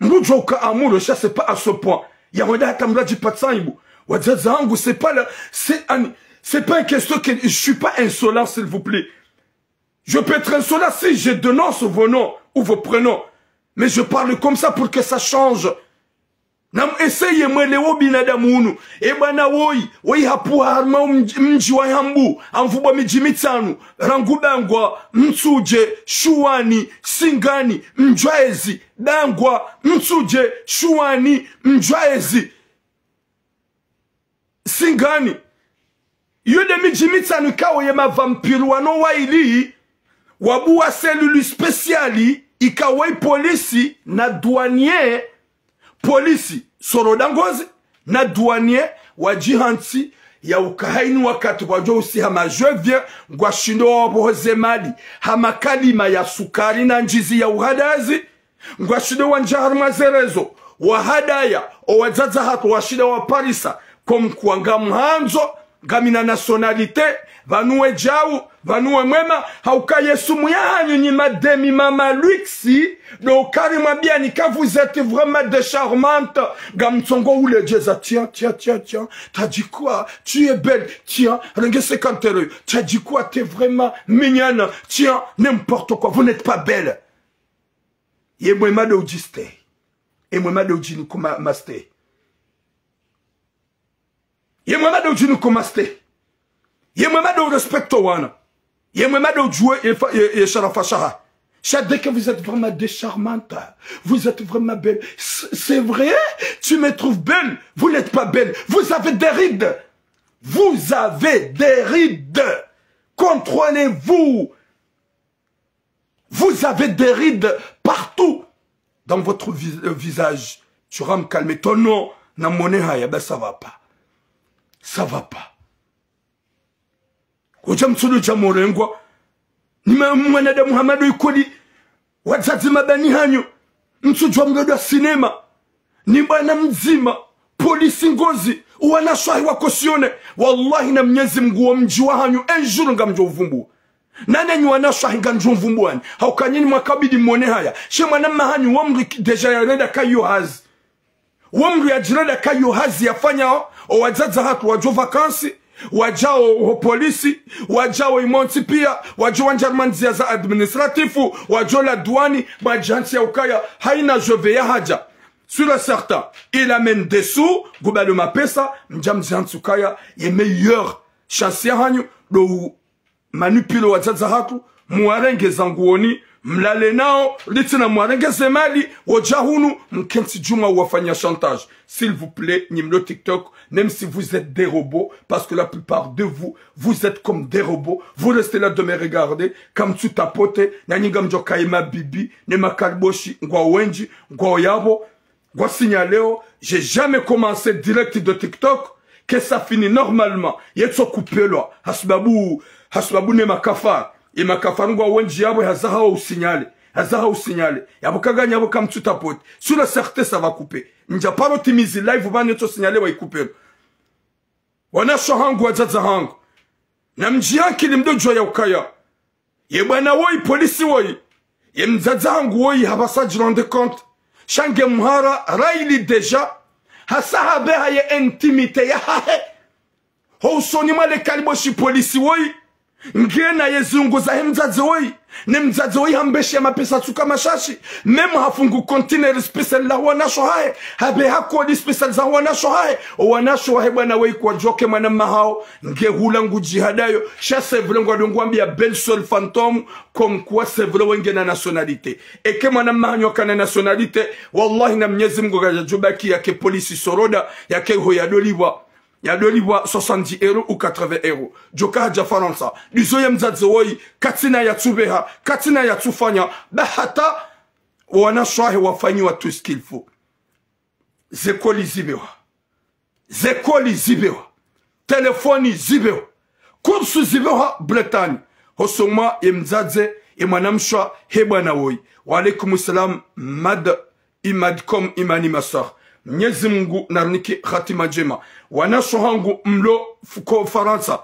Mdru djo uka amoureux, sha c'est pas à ce point. Ya wenda hata mdru adjipatsa aibu. Wadzadze wangu, c'est pas la, c'est un, c'est pas une question que, je suis pas insolent, s'il vous plaît. Je peux être insolent si je dénonce vos noms ou vos prénoms. Mais je parle comme ça pour que ça change. Namu essayer mwelewe wo binadamu unu. E bwana woyi, woyi hapvuha harumwa mdji, mdji wa Hambu, amvubwa midji mitsanu, rangu Bangwa, Mitsudje, Shuwani, Singani, Mdjwaezi, Bangwa, Mitsudje, Shuwani, Mdjwaezi, Singani. Iyo nde midji mitsanu ikao ye mavampire wanu wayili, wabuwa cellule spéciale, ikao yi polisi na douanier, polisi soroda ngozi, na douanier wadjihantsi ya uka hayina wakati wadjo usiha ma je viens, ngwashindo wapvohoze mali, ha makalima ya sukari na ndjizi ya uhadazi, ngwashindo wandja harumwa ze réseaux, wahadaya, owadzadze hatru washinda waparisa, comme quoi ngamhandzo, ngamina nationalité, pvanu we djau, pvanu we mwema, hauka ye sumu yahanyu nyi ma demi-maman luxe, ndo kari mwambiani ka vous êtes vraiment des charmantes, ngamtsongo uledjeza, tiens, tiens, tiens, tiens, t'as dit quoi, tu es belle, tiens, renge cinquante euros, t'as dit quoi, t'es vraiment mignonne, tiens, n'importe quoi, vous n'êtes pas belle. Ye mwema ndo udjiste. Ye mwema ndo udjini kuma maste. Ye mwema ndo udjini kuma ste. Ye mwema ndo urespecte wana. Ye mwema ndo udjue ye fa, ye, ye sharafa shaha. Sha dès que vous êtes vraiment des charmantes. Vous êtes vraiment belles. C'est, c'est vrai, tu me trouves belle. Vous n'êtes pas belle. Vous avez des rides. Vous avez des rides. Contrôlez-vous. Vous avez des rides partout dans votre vi-, euh, visage. Tu vas me calmer. Ton nom, na mone haya, ben ça va pas. Ça va pas. Kudja mtsudu dja morengwa. Ni ma-, mwanadamu hama ndo ikoli. Wadzadze mabani hanyu. Mtsudjua mdodo wa sinema. Ni bwana mdzima. Polisi ngozi. Uwana swahi wa kosione. Wallahi na Mnyezi Mngu wo mdji wahanyu. Un jour ngamdjo uvumbu. Nane nyi wanashe wahe ngamdjo mvumbwani. Hauka nyinyi mwakabidi mwone haya. She mwana mahanyu wo mdru ki-, déjà yarenda kayo hazi. Wo mdru yadjirenda kayo hazi yafanya o, o wadzadze hatru wadjo vacances, wadjao ho polisi, wadjao imontsi pia, wadjo wandja harumwa ndzia za administratif, wadjo la douane, mwadjantsi ya ukaya, haina jove ya hadja. Sûr et certain, il amène des sous, ngubalo mapesa, mdja mdjantsi ukaya, ye meilleure chance ya hanyu, ndo u-, manipule wadzadze hatru, muwarenge za nguoni, mlale nao, litsina muwarenge ze mali, wodja hunu, mkentsi djumwa uwafanya chantage. S'il vous plaît, nyi mlo TikTok, même si vous êtes des robots, parce que la plupart de vous, vous êtes comme des robots, vous restez là de me regarder, kamtsu tapote, na nyi ngamdjo kaye mabibi, ne makaliboshi, ngwa wendji, ngwa oyabo, ngwa signaleo, j'ai jamais commencé direct de TikTok, que ça finit normalement, yetso kupelwa, hasibabu, hasibabu ne makafara, ye makafara ngwa wendji yabo hazaha usignale, hazaha usignale, yabo kaganya yabo kamtsu tapote, sûr et certain ça va couper, ndja paro timizi live bani yetso signale wa ikupelwa. Wanashe wahangu wadzadze hangu, na mdjiankili mdo djuwa ya ukaya. Ye bwana woyi, polisi woyi. Ye mdzadze hangu woyi, hapvasa djirende compte. Sha nge mhara, raili déjà. Hasa habeha ye intimité ya hahe. Ho usoni mwa le kaliboshi polisi woyi. Ngena ye ziungo zahe mdzadze woyi. Ne mdzadze woyi hambeshe ya mapesa tsuka mashashi. Même hafungu conteneur spécial la wanashe wahe. Habeha kodi spécial za wanashe wahe. O wanashe wahe bwana woyi kwadjuwa ke mwana mahao. Nge hula ngudjihadayo, sha c'est vrai ngwado ngwambia belle-sœur fantôme, comme quoi c'est vrai wengena nationalité. Eke mwana mahanyu kana nationalité, wallahi na Mnyezi Mngu kadja djobaki yake polisi soroda, yake ho yadolipvwa, yadolipvwa soixante-dix euros ou quatre-vingts euros. Djoka hadja Farantsa. Ndizo ye mdzadze woyi, katsina yatsubeha, katsina yatsufanya, ba hata wanashe wahe wafanyiwa tout ce qu'il faut. Zekoli zibewa. Zekoli zibewa. Telefoni zibewa. Kursu zibewa Bretagne. Hosoni mwa ye mdzadze, ye mwanamshe, he bwana woyi. Wa alaikum salam, mad, imad kom imani masar. Mnyezi Mngu narinike hatima ndjema. Wanashe wahangu mlo fuko Farantsa.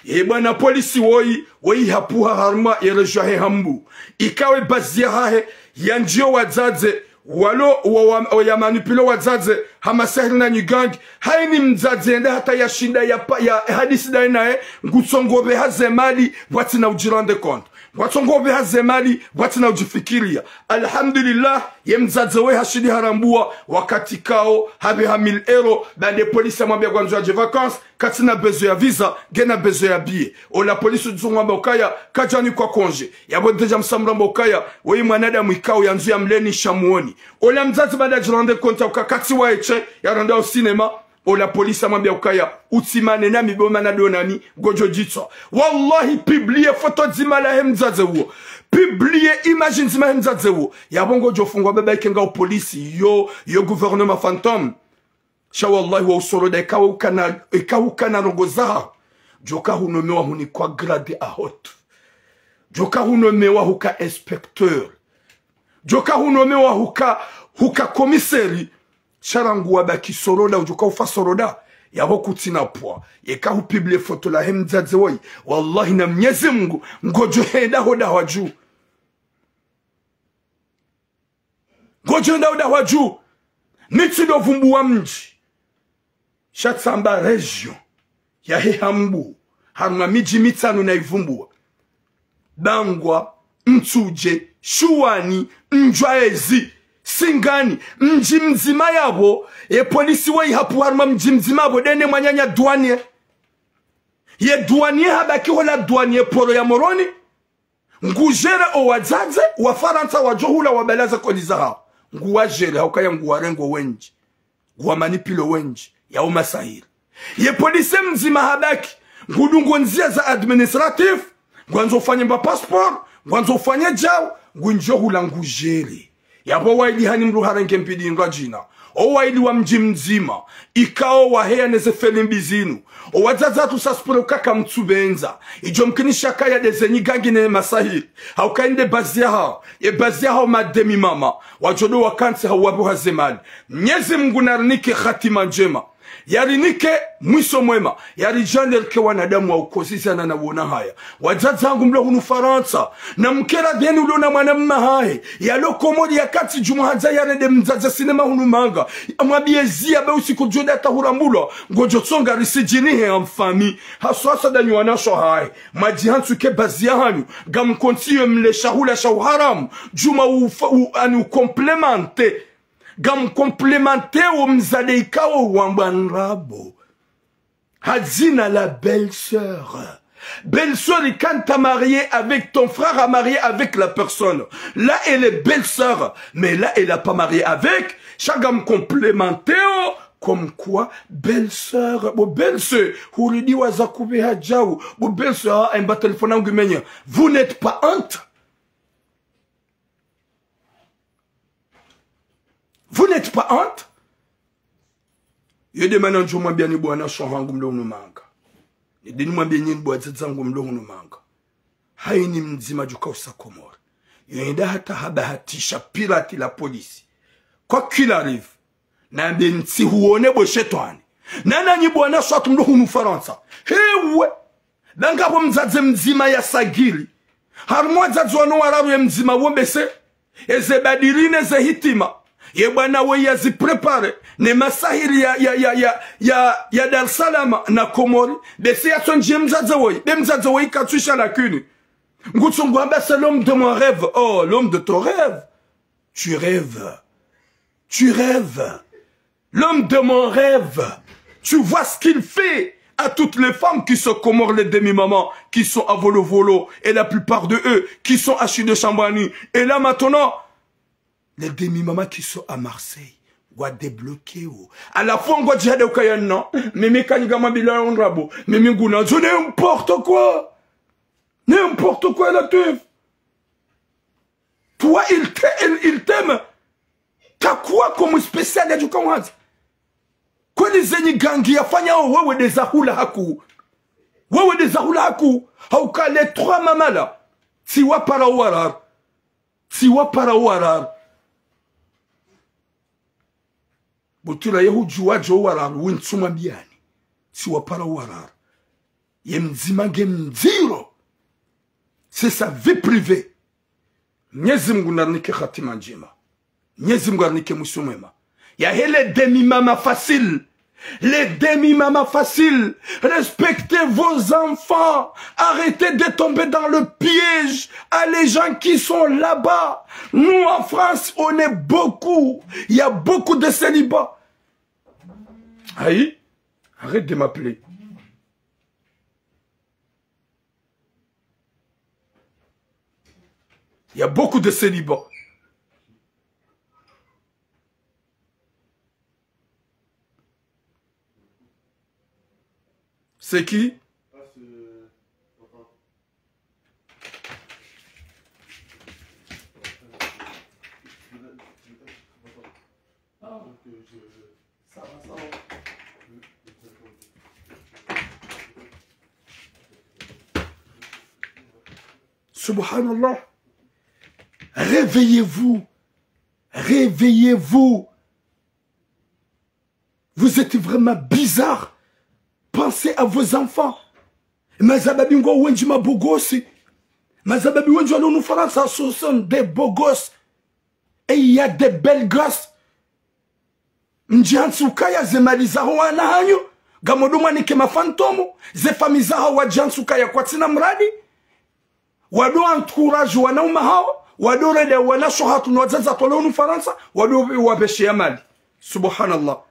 Ye bwana polisi woyi, woyi hapvuha harumwa ye région he Hambu. Ikao ye base ya hahe, yandjiyo wadzadze, walo wa, wa, wa ya manipule wadzadze, ha masahiri na nyigangi, haini mdzadze yende hata yashinda ya pa, ya hadisi daye naye, ngutsongo beha ze mali, pvwatsina udjirende compte. Ngwatsongo beha ze mali, pvwatsina udjifikiria. Alhamdulillah, ye mdzadze woyi hashindi harambua, wakati kao, habeha mille euros, baanda ye polisi yamwambia ngwandzo yadje vacances, katsina besoin ya visa, ngena besoin ya billet. Ola polisi udjisongwamba ukaya, kadjanikwa congé. Yabo déjà msamramba ukaya, woyi mwanadamu ikao yandzo yamleni sha muoni. Ola mdzadze baanda djirende compte uka katsi waye she, yarenda au cinéma. Ola polisi amwambia ukaya, utsimane nami bo mana do nami, ngodjo djitswa. Wallahi, publie foto dzima lahe mdzadze uwo. Publie image ndzima he mdzadze uwo. Yabo ngodjo fungwa baba ike ngao polisi, yo, yo gouvernement fantôme. Sha wallahi wa usoroda, eka ukana, eka ukana ndrongo zaha. Djoka hunomewa hunikwa grade ya haute. Djoka hunomewa huka inspecteur. Djoka hunomewa huka, huka commissaire. Sha rangu wabaki soroda, udjoka ufa soroda. Yabo kutsina pvwa. Eka hupublie foto lahe mdzadze woyi. Wallahi na Mnyezi Mngu, ngodjo henda ho dahwa dju. Ngodjo henda ho dahwa dju. Mi tsindo vumbua mdji. Sha tsamba région yahe Hambu, harumwa midji mitsanu naivumbua. Bangwa, Mtsudje, Shuwani, Ndjwaezi, Singani, mdji mdzima yabo, ye polisi woyi hapvuha harumwa mdji mdzima yabo, ndene mwananya douanier. Ye douanier habaki hola douanier poro ya Moroni. Ngudjere o wadzadze wa Farantsa wadjo hula wabalaza kodi zahao. Nguwadjere, haukaya nguwarengo wendji. Nguwamanipilo wendji. Yao masahiri. Ye polisi mdzima habaki. Ngudungo ndzia za administratif. Ngwandzo ufanye mba passeport. Ngwandzo ufanye djau. Ngundjo hula ngudjere. Yabo waili hani mdru harenge mbidi ngadjina. O waili wa mdji mdzima. Ikao waheya neze felimbi zinu. O wadzadze hatru saspure ukaka mtsubendza. Idjo mkinisha kaya ndeze nyigangi ne masahiri. Hauka inde base yahao. Ye base yahao mademi mama. Wadjodo wakantsi hau wabuha ze mali. Mnyezi Mngu narinike hatima ndjema. Yarinike mwiso mwema. Yaridjaanlie rike wanadamu wa ukozi zana na wona haya. Wadzadze hangu mlo hunu Farantsa. Na mkera dheni ulo na mwana mma hahe. Yalo Komori ya katsi djumwa hadza yarende mdzadze sinema hunu manga. Amwambie ziya be usiku djo nda tahurambulwa. Ngodjo tsonga risidjini he en famille. Haswa haswa ndanyi wanashe hahe. Mwadjihantsu ke bazi ya hanyu. Ngamkontsi yo mle shahula sha uharamu. Djuma ufa-, u-, ani ukomplemante. Ngamkomplemante wo mdzadze ikao wambwa ndrabo. Ha dzina la belle-sœur. Belle-sœur, quand t'as marié avec ton frère, a marié avec la personne. Là, elle est belle-sœur. Mais là, elle a pas marié avec. Sha ngamkomplemante wo, comme quoi, belle-sœur. Bo belle-sœur, huridiwa za kubeha djau. Bo belle-sœur, ah, emba téléphone yangu imenye. Vous n'êtes pas honte ? Vous n'êtes pas honte ? Yo nde mana ndjo mwambia nyi bo wanashe hangu mlo hunu manga. Nde nimwambie nyi bo wadzadze hangu mlo hunu manga. Hayina mdzima djo kausa Komori. Yo nda hata habahatisha pirate la police. Quoi qu'il arrive, nambe ntsi huone bo shetwani. Nana nyi bo wanashe hatru mlo hunu Farantsa. Hewe. Ba ngapvo mdzadze mdzima ya sagili. Harumwa wadzadze wanu wararu ye mdzima wo mbese. Eze badiri ne ze hitima. Ye bwana we ya zi préparer. Ne masahiri ya, ya, ya, ya, ya, ya Dar es Salaam na Komori. Mbese ya tsondje mdzadze woyi. Be mdzadze woyi katswisha lakini. Ngutsungu hamba c'est l'homme de mon rêve. Oh, l'homme de ton rêve. Tu rêves. Tu rêves. L'homme de mon rêve. Tu vois ce qu'il fait à toutes les femmes qui sont Comores, les demi-mamans, qui sont à Volo Volo, et la plupart de eux qui sont à Sud de Chambani. Et là maintenant, les demi-mamans qui sont à Marseille, ngwa débloquer wo. À la fois, ngwa djihade ukaya non, mimi kaniga mabila ya ndrabo, mimi nguna zo, n'importe quoi. N'importe quoi, la teuf. Toi, il t'a-, il, il t'aime. T'as quoi comme spécial ya djuka wanza? Kweli zenyi gangi yafanya o wewe nde zahula haku. Wewe nde zahula haku. Hauka les trois mamala. Tsi wa para wararu. Tsi wa para wararu. Butula ye hudjuwa djo wararu, wintsuma biani. Tsi wa para wararu. Ye mdzima nge mdziro. C'est sa vie privée. Mnyezi Mngu narinike hatima ndjema. Mnyezi Mngu arinike mwiso mwema. Yahe les demi-mamans faciles. Les demi-mamans faciles. Respectez vos enfants. Arrêtez de tomber dans le piège à les gens qui sont là-bas. Nous, en France, on est beaucoup. Il y a beaucoup de célibats. Aïe, arrête de m'appeler. Il y a beaucoup de célibats. C'est qui? Subhanallah. Réveillez-vous. Réveillez-vous. Vous êtes vraiment bizarre. Pensez à vos enfants. Mazababi ngwa wendji mabogosi. Mazababi wendji walo hunu Farantsa, ce sont des beaux gosses. Et il y a des belles gosses. Mdjihantsi ukaya ze mali zaho wana hanyu, ngamdjo mwanike mafantôme, ze famille zaho wadjihantsi ukaya kwatsina muradi, wado encourage wanaume hawo, wado rende wanasho hatru no wadzadze watru walo hunu Farantsa, wado wapveshe ya mali. Subhanallah.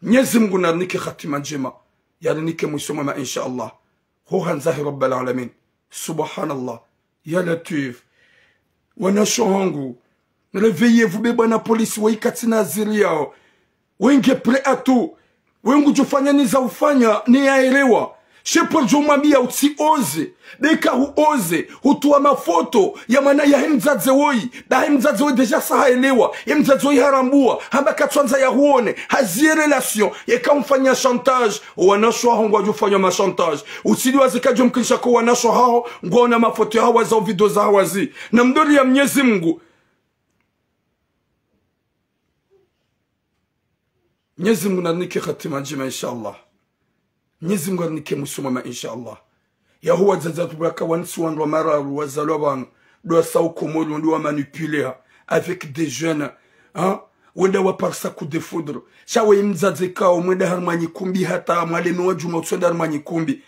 Mnyezi Mngu narinike hatima ndjema, yarinike mwiso mwema, insha Allah. Ho handzahi Rabbal Alamin. Subhanallah. Ya Latwif. Wanasho hangu. Réveillez-vous, be bwana polisi, wayi katsina ziri yawo. Wayi nge prêt à tout. Wayi ngudjo fanya ni za ufanya, ni yaelewa. Shepvo djo mwambiya utsi oze. Be ka hu oze. Hutowa mafoto ya mwana yahe mdzadze woyi. Bahi mdzadze woyi déjà sa haelewa. Ye mdzadze woyi harambuwa. Hamba katsandza ya huone. Haziye relation. Yeka umfanya chantage. Wanasho haho ngwadjo fanya ma chantage. Utsidiwaze kadjo mkinisha ko wanasho haho, ngwaona mafoto ya hawaza, video za hawazi. Na mdori ya Mnyezi Mngu. Mnyezi Mungu narinike khatima ndjema, inshallah. Mnyezi Mungu arinike mwiso mwema, inshallah. Yaho wadzadze watru pvwaka wantsi wandru wa mararu wazalwa pvanu, ndo wasao Komori, ndo wa manipuler avec des jeunes, hein? Wenda waparisa coup de foudre. Sha weyi mdzadze kao, mwenda harimwa nyikumbi hata mwaleme wa djuma utsonda harimwa nyikumbi.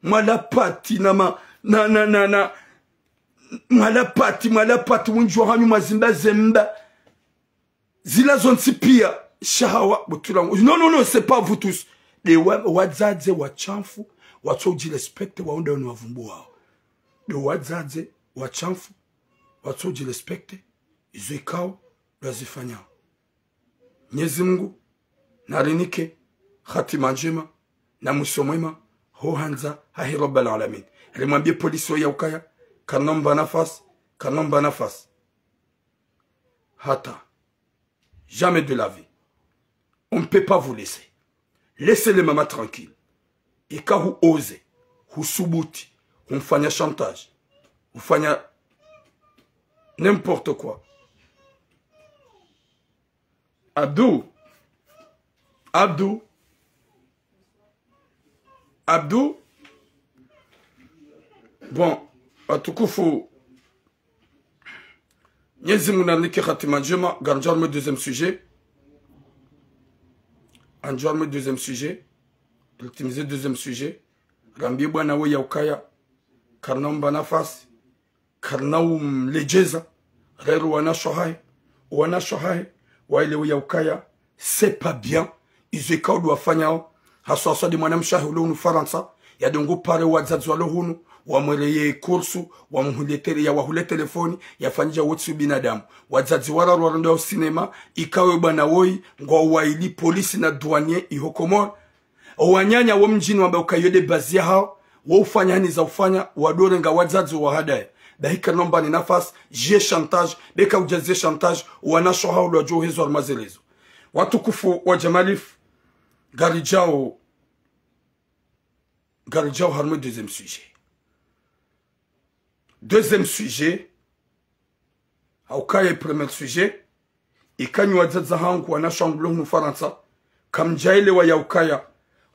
Mwala pati na ma, na, na, na, na, mwala pati, mwala pati, wendji wahanyu mwazimba zemba. Zila zontsi pia, shahawa, butula. Non, non, non, c'est pas vous tous. Nde wa, wadzadze washamfu, watso udjirespecter, waonda wanu wavumbu wao. Nde wadzadze washamfu, watso udjirespecter, izo ikao, ndo wazifanyao. Mnyezi Mungu narinike khatima ndjema, na mwiso mwema, ho handza hahe Rabbal Alamin. Rimwambie polisi wo yaukaya, karina mba nafasi, karina mba nafasi. Hata. Jamais de la vie. On ne peut pas vous laisser. Laissez les mamans tranquilles. Eka hu oser, husubuti, humfanya chantage, hufanya n'importe quoi. Abdou. Abdou. Abdou. Bon, watukufu. Mnyezi Mungu narinike khatima ndjema, ngarijo harumwa deuxième sujet. Ngarijo harumwa deuxième sujet. Ritimize deuxième sujet. Rambie bwana wo yaukaya, karina mba nafasi, karina umledjeza, rero wanasho hahe, wanasho hahe, waelewe yaukaya, c'est pas bien, izo ikao ndo wafanyao, haswa haswa nde mwanamshe hahe ulo hunu Farantsa, yadongo pare wadzadze walo hunu, wamwereye kursu, wamhule tele, yawahule telefoni, yafanyija wotsi ubinadamu. Wadzadze wararu warenda o sinema, ikao bwana woyi, ngwao waili polisi na douanier iho Komori, owananya wo mdjini wamba ukaya iyo nde bazi yahao, wo ufanya hani za ufanya, wadorenga wadzadze wahadaya. Bahi karina mba ni nafasi, djiye chantage, beka udja djiye chantage, wanasho hao ndo wadjo uhezwa harumwa ze réseaux. Watukufu wa Jamalifu, ngarijao, ngarijao harumwa deuxième sujet. Deuxième sujet, haukaya premier sujet, eka nyi wadzadze hangu wanasho hangu mlo hunu Farantsa, kamdjaelewa yaukaya,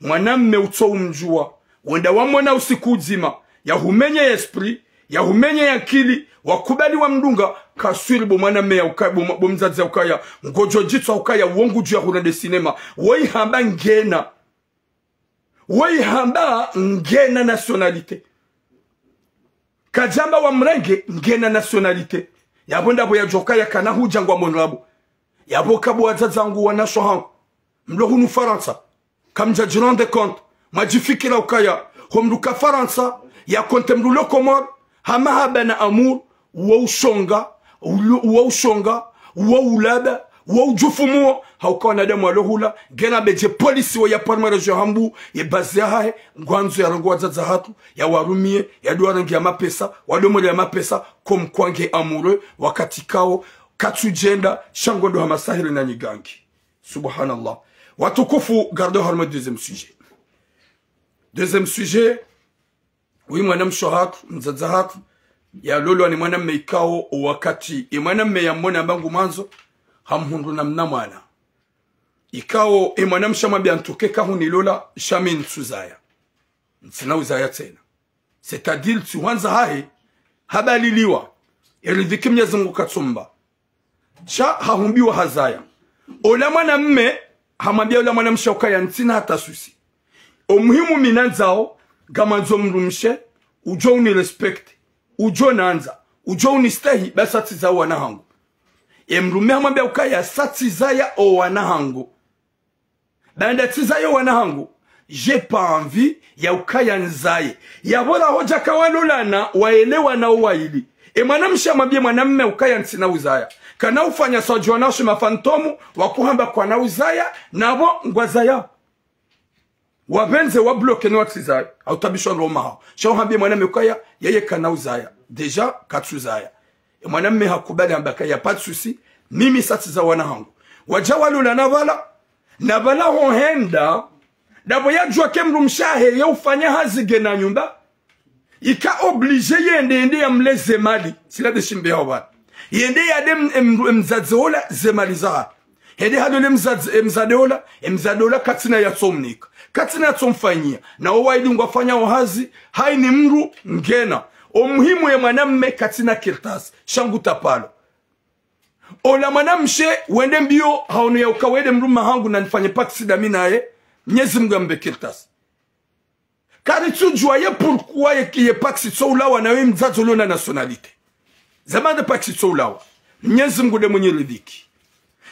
mwanamme utso umdjuwa, wenda wamwona usiku udzima, yahumenye esprit, yahumenye yankili, wakubali wamdunga, kaswiri bo mwanamme yaukaya, bo mwa-, bo mdzadze yaukaya, ngodjo djitso yaukaya, wo ngudjo yahurende sinema, woyi hamba ngena. Woyi hamba ngena nationalité. Kadjamba wamrenge ngena nationalité. Yapvo ndapvo yadjoka yakana hudja ngwa monrabo. Yapvo kapvo wadzadze hangu wanasho hangu mlo hunu Farantsa. Kamdja djirendre compte. Mwadjifikira ukaya, ho mndru ka Farantsa, ya compte mndru lo Komori, ha mahaba na amour, wo ushonga, ulo-, wo ushonga, wo ulaba, wo udjufumuo, hauka wanadamu walo hula, ngena bedje polisi wo ya parma région hambu, ye bazi yahahe, ngwandzo yarongoe wadzadze hatru, yawarumie, yadjo warengeya mapesa, wadomole ya mapesa, comme quoi nge amoureux, wakati kao, katsudjenda, sha ngo ndo ha masahiri na nyigangi. Subhanallah. Watukufu, ngaridjo harumwa deuxième sujet. Deuxième sujet, woyi mwanamshe hatru, mdzadze hatru, yalolwa ni mwanamme ikao, o wakati, e mwanamme yamwona amba ngu mwandzo, hamhundru na mna mwana. Ikao, e mwanamshe hamwambia ntsuke kahunilola, sha mi ntsuzaya. Ntsina uzaya tsena. C'est-à-dire, tsi hwandza hahe, habaliliwa, eridhiki Mnyezi Mungu katsumba. Sha hahumbiwa hazaya. Ola mwanamme, hamwambia ola mwanamshe ukaya ntsina hata souci. O muhimu mi nandzao, ngamandzo mdrumshe, udjo unirespecte, udjo nandza, udjo unistehi, ba sa tsizaya wana hangu. E mdrume hamwambia ukaya sa tsizaya o wana hangu. Baanda tsizaya o wana hangu, j'ai pas envie ya ukaya nzaye. Yapvo rahodja ka walolana, waelewana o waili. E mwanamshe hamwambie mwanamme ukaya ntsina uzaya. Kana ufanya swadjwana shima fantomu, wakuhamba kwana uzaya, napvo ngwazaya. Wapvendze wabloke ni watsizaya. Hautabishwa ndo mahao. Sha uhambie mwanamme ukaya, yeye kana uzaya. Déjà, katsuzaya. E mwanamme hakubali hamba ukaya pas de souci, mimi sa tsizaya wana hangu. Wadja walolana pvala, na pvala hohenda, ndapvo yadjuwa ke mdrumshe wahe ye ufanya hazi ngena nyumba, ika obligé yende, yende yamle ze mali, sila de shimbe hao pvala. Yende yade m-, m-, mdzadze ola ze mali zahe. Hende halole mzadze, e mzade ola, e mzade ola katsina yatsomnika. Katsina yatsomfanyia. Na owaili ngwafanyao hazi, haini mdru ngena. O muhimu ye mwanamme katsina kartasi. Sha ngu tapalo. Ola mwanamshe, wende mbio, haono yauka wende mdrumme hangu na nifanye paksi dami naye, Mnyezi Mngu yambe kartasi. Karitsudjua ye pourquoi ye, ye paksi tso ulawa na ye mdzadze ulo na nationalité. Zamani paksi tso ulawa. Mnyezi Mngu nde mwenye riziki.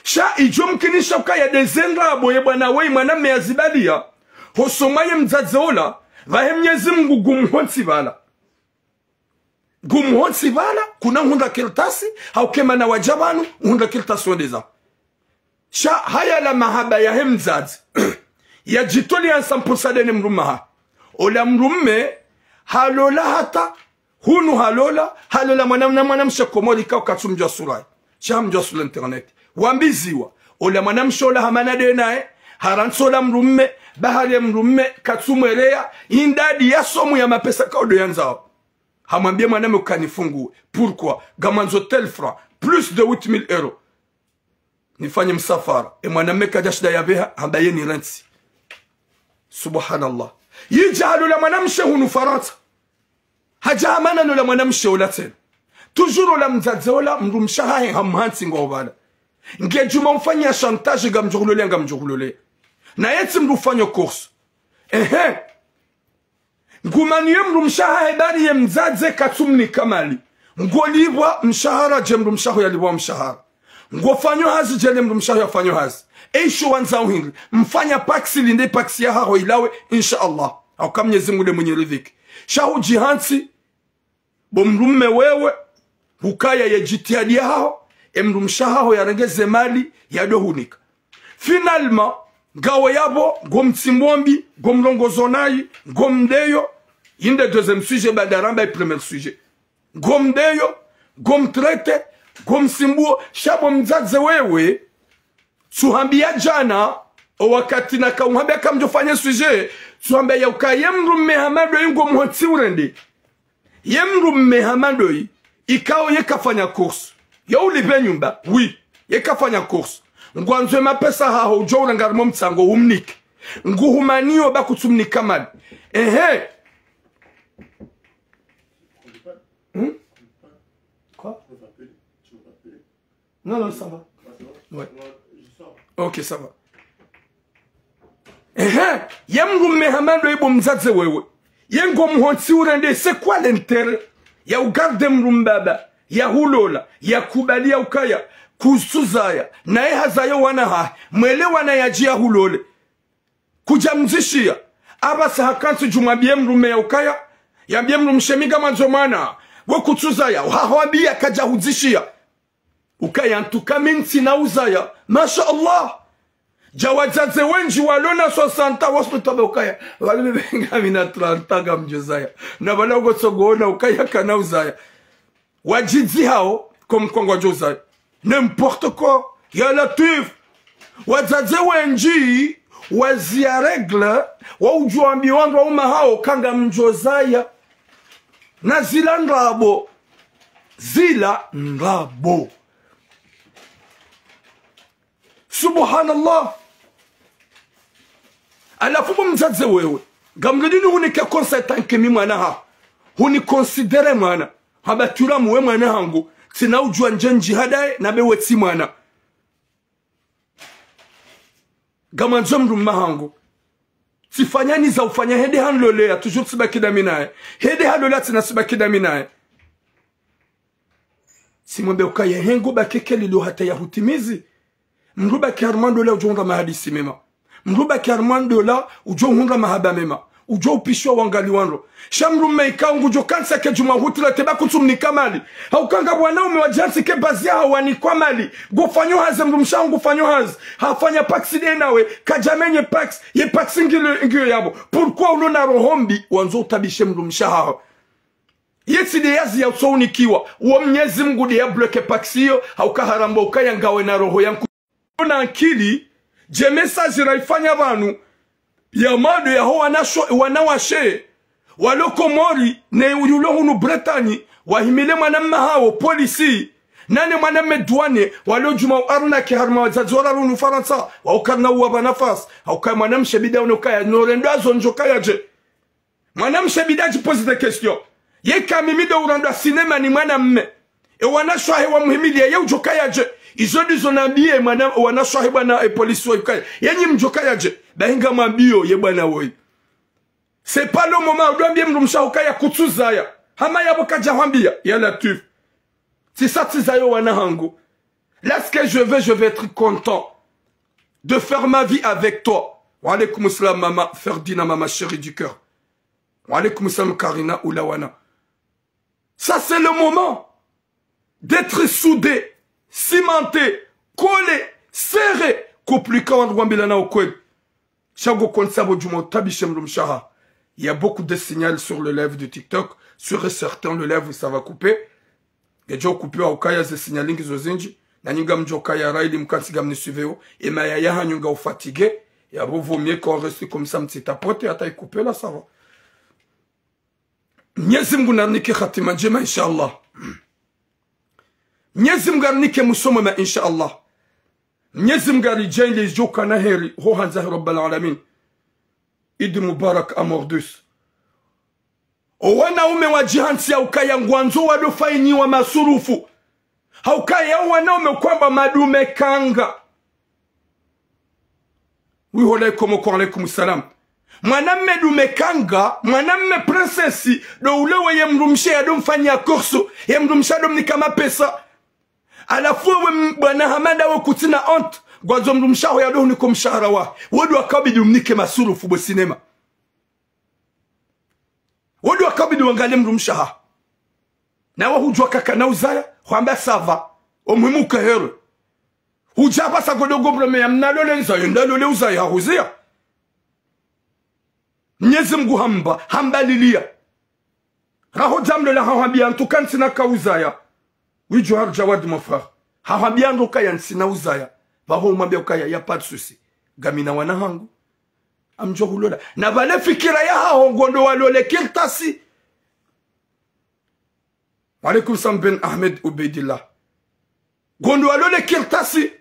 Sha idjo mkinisha ukaya nde ze ndrabo ye bwana we mwanamme yazibalia. Hosoma ye mdzadze ola, pvahe Mnyezi Mngu ngumhontsi pvala. Ngumhontsi pvala, kuna uhundra kartasi, hauka emana wadja pvanu, uhundra kartasi wendeza. Sha haya la mahaba yahe mdzadze. Yadjitolea cent pour cent dene mdrumme ha. Ola mdrumme, halola hata, hunu halola, halola mwana, na mwanamshe Komori kao katsumdjua sura. Sha hamdjua sura internet. Wambiziwa. Ola mwanamshe ola hamana ndenaye, harantsi ola mdrumme, bahari ye mdrumme, katsumwelea, indadi ya somu ya mapesa kao ndo yandzao. Hamwambie mwanamme ukanifungue. Pourquoi? Ngamwandzo tel franc. Plus de huit mille euros. Nifanye msafara. E mwanamme kadja shinda yapveha, hamba ye nirantsi. Subhanallah. Yidja halola mwanamshe hunu Farantsa. Hadja hamana nola mwanamshe ola tsena. Toujours ola mdzadze ola, mdrumshe hahe hamhantsi ngwa opvala. Ngedjuma mfanyia chantage ngamdjo hulolea, ngamdjo hulolea. Na yetsi mdru ufanyao course. Ehe. Ngumaniye mdrumshe hahe bari ye mdzadze katsumnika mali. Ngolipvwa mshahara dje mdrumshe haho yalipvwa mshahara. Ngofanyo hazi dje le mdrumshe haho yafanyo hazi. Eisho wandzao hindri. Mfanya paksi linde paksi yahaho ilawe, insha Allah. Hauka Mnyezi Mngu nde mwenye riziki. Sha hudjihantsi, bo mdrumme wewe, hukaya ye djitihadi yahaho, e mdrumshe haho yarenge ze mali, yado hunika. Finalement, ngawe yapvo, ngomtsimbombi, ngomrongozo nayi, ngomdeyo, inde deuxième sujet, baada ramba e premier sujet. Ngomdeyo, ngomtraité, ngomtsimbuo, sha bo mdzadze wewe, tsuhambia djana, o wakati naka uhambia kamdjofanye sujet, tsuhambia yauka ye mdrumme hama ndoyi ngomhontsi urende. Ye mdrumme hama ndoyi, ikao ye kafanya course. Yo ulipve nyumba, oui, ye kafanya course. Ngwandzo e mapesa haho udjo uranga harumwa mtsango umnike. Nguhumaniyo ba kutsumnika mali. Ehe. Hmm? Quoi? Non, non, ça va. Ouais. Ok, ça va. Ehe, ye mdrumme hama ndoyi bo mdzadze wewe. Ye ngomhontsi urende, c'est quoi l'intérêt ya ugarde mdrumme baba, yahulola, yakubali yaukaya, kutsuzaya, naye hazayo wana hahe, mwelewana yadje yahulole. Kudjamdzishiya, apvasa hakantsi djumwa bie mdrumme yaukaya, yambie mdrumshe mi ngamwandzo mwana, we kutsuzaya, hahwambia kadja hudzishiya. Ukaya ntuka mi ntsina uzaya. Masha Allah. Dja wadzadze wendji walona soixante ans, wontsi ndo wamba ukaya. Wali mi ngami na trente ans ngamdjo zaya. Na pvala uko tsogoona ukaya kana uzaya. Wadjidzi hao, comme quoi ngwadjo uzaya. N'importe quoi. Ya Latwif. Wadzadze wendji, waziya règle, waudjuwa wambiwa ndo waume hao, ka ngamdjo zaya. Na zila ndrabo. Zila ndrabo. Subhanallah. Halafu bo mdzadze wewe. Ngamlidini hunike conseil tant que mi mwana ha. Huniconsidérer mwana. Hamba tula muwe mwana hangu. Tsina udjuwa ndje ndji hadaye na be we tsi mwana. Ngamwandzo mdrumme hangu. Tsifanya niza ufanya hende hanloleya, toujours tsibaki dami naye. Hende halola tsina tsibaki dami naye. Tsimwambe ukaya hengo baki eke lilo hata yahutimizi. Mdru baki harumwa ndola udjo hundra mahadisi mema. Mdru baki harumwa ndola udjo hundra mahaba mema. Udjo upishiwa wangali wandro. Sha mdrumme ikao ngudjo kantsi eke djumwa hutrete ba kutsumnika mali. Hauka nga wanaume wadjantsi ke bazi yahawo wanikwa mali. Ngofanyo hazi mdrumshe haho ngofanyo hazi. Hafanya paksi nde nawe. Kadjamenye paksi. Ye paksi ngilo, ngiyo yapvo. Pourquoi ulo na roho mbi? Wandzo utabishe mdrumshe haho. Ye tsi nde yazi ya utsounikiwa. Wo Mnyezi Mngu nde ya bloqué paksi iyo. Hauka haramba ukaya ngawe na roho ya nku- na ankili, dje message raifanya pvanu, ya mado yaho wanasho-, wanawashe, walo Komori, ne ulo hunu Bretagne, wahimile mwanamme hawo, polisi, Nane mwanamme douane, walo djuma u arnaquer harumwa wadzadze wararu hunu Farantsa, wa ukarna uwapva nafasi, ha ukaya mwanamshe bida une ukaya, no rendo azo ndjo kaya dje. Mwanamshe bida dji poser des questions. Yeka mimi ndo urandwa sinema ni mwanamme. E wanashe wahe wa muhimilia, ye udjo kaya dje. Izo ndizo nambiye mwana, wanashe wahe bwana, e polisi wa ukaya. Yenyi mdjo kaya dje. Bahi ngamwambiyo, ye bwana woyi. C'est pas le moment, udjo ambiye mdrumshe waho ukaya kutsuzaya. Hama yapvo kadja hwambiya, ya Latwif. Si ça, si ça, yo wana hangu. Là, ce que je veux, je veux être content de faire ma vie avec toi. Wa alaykum salam, maman Ferdina, maman chérie du cœur. Wa alaykum salam, Karina Ulawana. Ça, c'est le moment d'être soudé, cimenté, collé, serré. Kuplika wandru wambilana ukweli. Sha ngo konsa bo djuma utabishe mdrumshe waho. Il y a beaucoup de signal sur le live de TikTok. Sûr et certain, le live, ça va couper. Ngedjo kupiwa ukaya ze signal ngizo zindji. Na nyi ngamdjo kaya raha ili mkantsi ngamnisuiveo. Ema ya yahanyu nga ufatigué. Ya bo vaut mieux qu'on reste comme ça, mtsitapote, hata ikupe là, ça va. Mnyezi Mngu narinike hatima ndjema, inshallah. Mnyezi Mngu arinike mwiso mwema, inshallah. Mnyezi Mngu aridjaanlie djo kana heri, ho handza he Rabbal Alamin. Eid Mubarak à mort douce. O wanaume wadjihantsi ya ukaya ngwandzo wado fanyiwa masurufu. Ha ukaya wanaume kwamba madume kanga. Oui, hola ikomo, wa alaykum salam. Mwanamme dume kanga, mwanamme princesse, ndo ule we ye mdrumshe yado mfanyia course, ye mdrumshe yado mnika mapesa. Halafu wewe m-, bwana Hamada we kutsina honte, ngwandzo mdrumshe waho yado hunika mshahara wahe. Wewe ndo wakabidi umnike masurufu bo sinema. Wewe ndo wakabidi wangaliye mdrumshe waho. Nawe hudjua kaka na uzaya, hwamba ça va. O muhimu uke heureux. Hudja pvasa kodo gombrome ya mna lole nzayo, nda lole uzaya hahuzia. Mnyezi Mngu hamba, hamba lilia. Raho djamlola hahwambia ntuka ntsina ka uzaya. Oui, Johar Jawad, mon frère. Hahwambia ndo ukaya ntsina uzaya. Pvaho umwambia ukaya, y a pas de souci. Ngamina wana hangu. Ngamdjo hulola. Na pvale fikira yahaho ngondo walole kartasi. Wa alaykum salam Ben Ahmed Ubeidillah. Ngondo walole kartasi.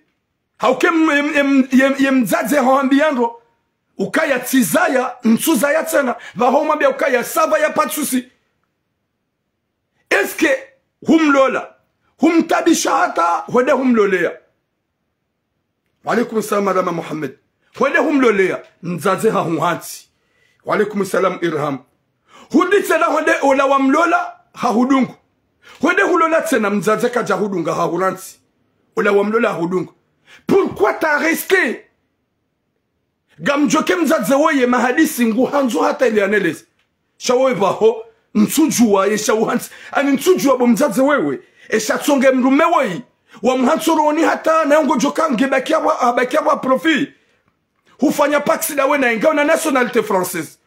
Ha uke m-, em-, em-, em-, ye mdzadze hahwambia ndo ukaya tsizaya, ntsuzaya tsena. Pvaho umwambia ukaya ça va, y a pas de souci. Est-ce que humlola, humtabisha hata hwende humlolea? Wa alaykum salam, Madame Mohamed. Hwende humlolea, mdzadze hahuhantsi. Wa alaykum salam, Irham. Hudi tsena hwende ola wamlola, hahudungu. Hwende hulola tsena, mdzadze kadja hudunga, hahurantsi. Ola wamlola, hahudungu. Pourquoi t'as risqué? Ngamdjoke mdzadze woye mahadisi nguhandzo hata ili aneleze. Sha wowe pvaho, ntsudjua ye sha uhantsi. Ani ntsudjua bo mdzadze wewe. Esha tsonge mdrume woyi. Wa muhantsi rohoni hata na yongo djoka nge bakia wa, ah, bakia wa profit. Hufanya pax dawe na inga una nationalité française.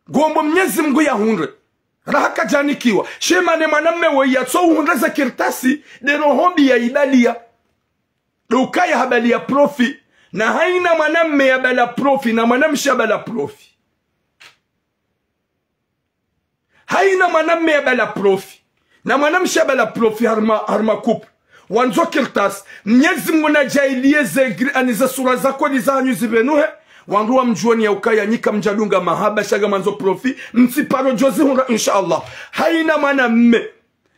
Ngombo Mnyezi Mngu yahundre. Raha kadjanikiwa. Shema ne mwanamme woyi yatso uhundre ze kartasi, nde roho mbi ya ibalia. Ndo ukaya habalia profit. Na haina mwanamme yabala profit, na mwanamshe yabala profit. Haina mwanamme yabala profit. Na mwanamshe yabala profit harumwa, harumwa couple. Wandzo kartasi. Mnyezi Mngu nadjaanlie ze gri-, ani ze sura za kweli zahanyu zipvenuhe. Wandru wamdjueni ya ukaya nyi kamdjadunga mahaba sha ngamwandzo profit. Mtsiparo djo zihundra, inshallah. Haina mwanamme.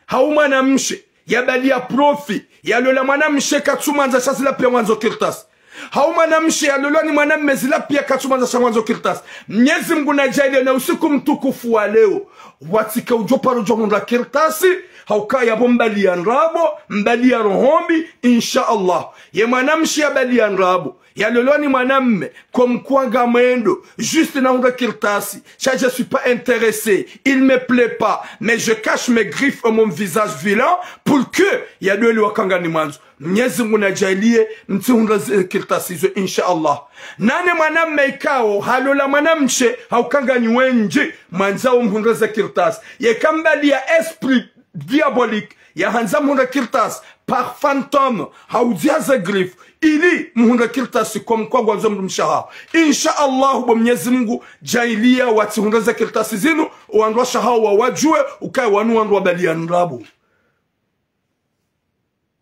Hau mwanamshe, yabalia profit, yalola mwanamshe katsumwandza sha zila pia ngwandzo kartasi. Hau mwanamshe, yalolwa ni mwanamme zila pia katsumwandza sha ngwandzo kartasi. Mnyezi Mngu nadjaanlie na usiku mtukufu wa leo. Watsike udjo paro djo hundra kartasi, ha ukaya bo mbalia ndrabo, mbalia roho mbi, insha Allah. Ye mwanamshe yabalia ndrabo. Yalolwa ni mwanamme, comme quoi ngamwendo, juste nahundra kartasi, sha je suis pas intéressé, il me plaît pas, mais je cache mes griffes et mon visage vilain pour que yadweli wakanga ni mwandzo. Mnyezi Mngu nadjaanlie, mtsihundra ze kartasi zo, insha Allah. Nane mwanamme ikao, halola mwanamshe, ha ukanga ni wendji, mwandzao mhundre ze kartasi. Yeka mbalia esprit diabolique, yahandza mhundre kartasi, par fantôme, haudziha ze griffes, ili mhundre kartasi comme quoi ngwandzo mdrumshe waho. Insha Allah, bo Mnyezi Mngu, djaanlia watsihundre ze kartasi zinu, wandru washe waho wawadjue, ukaya wanu wandru wabalia ndrabo.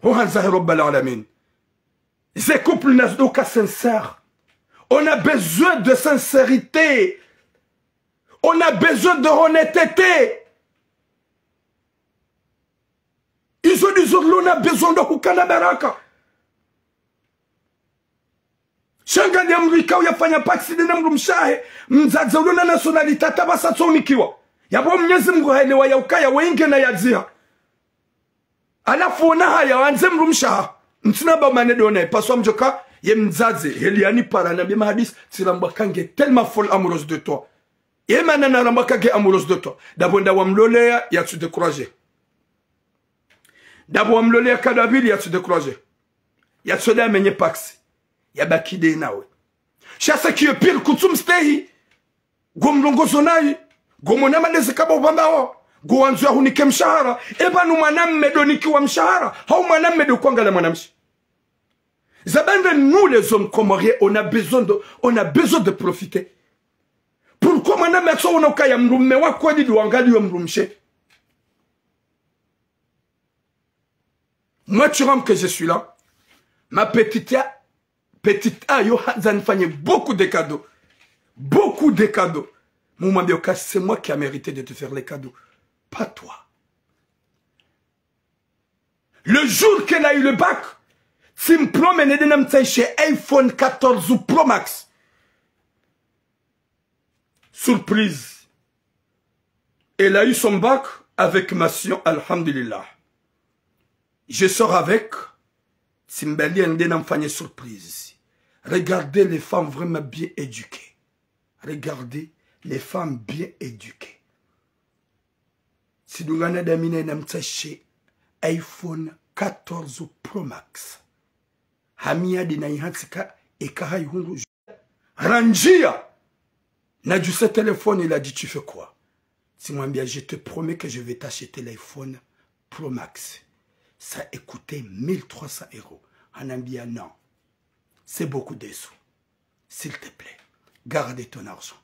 Ho handza he Rabbal Alamin. Ze couple nazidoka sincère. On a besoin de sincérité. On a besoin de honnêteté. Izo ndizo rilo na besoin ndo hukana baraka. Sha ngaliya mdru ikao yafanya pacsé nde na mdrumshe wahe, mdzadze ulo na nationalité hata pvasa tso unikiwa. Yapvo Mnyezi Mngu haelewa ya ukaya wenge na yadziha. Halafu ona haya, wandze mdrumshe wahaho. Ntsina ba mane dona, paswa mdjoka, ye mdzadze, heli yanipara na bima hadisi, tsirambwa ka nge tellement folle amoureuse de toi. Ye mana narambwa ka nge amoureuse de toi. Ndapvo nda wamloleya, yatsu décourager. Ndapvo wamloleya kado ya pvili, yatsu décourager. Yatsu nda yamenye pacsé. Yabaki nde nawe. Sha ce qui est pire, kutsu mstehi. Ngo mlongozo nayi, ngo mwana malezi kaba upvambawo, ngo wandzo yahunike mshahara, eba nu mwanamme ndo unikiwa mshahara, hau mwanamme ndo kwangala mwanamshe. Za bande, nous les hommes comoriens, on a besoin de, on a besoin de profiter. Pourquoi mwanamme atso ona ukaya mdrumme wa kweli ndo wangaliyo mdrumshe? Moi, tu rentres que je suis là. Ma petite, petite A, yo, handza nifanye beaucoup de cadeaux. Beaucoup de cadeaux. Mumwambie uka c'est moi qui a mérité de te faire les cadeaux. Pas toi. Le jour qu'elle a eu le bac, tsimpromene nde namtsahishe iPhone quatorze Pro Max. Surprise. Elle a eu son bac avec mention, alhamdulillah. Je sors avec, tsimbalia nde namfanye surprise. Regardez les femmes vraiment bien éduquées. Regardez les femmes bien éduquées. Tsidungana dami naye namtsahishe iPhone quatorze Pro Max. Hamia nde nayihantsi ka, eka hayihundru. Randjia. Nadjuse téléphone, il a dit, tu fais quoi? Tsimwambia, je te promets que je vais t'acheter l'iPhone Pro Max. Ça a coûté mille trois cents euros. Hanambia, non. C'est beaucoup de sous. S'il te plaît, garde ton argent.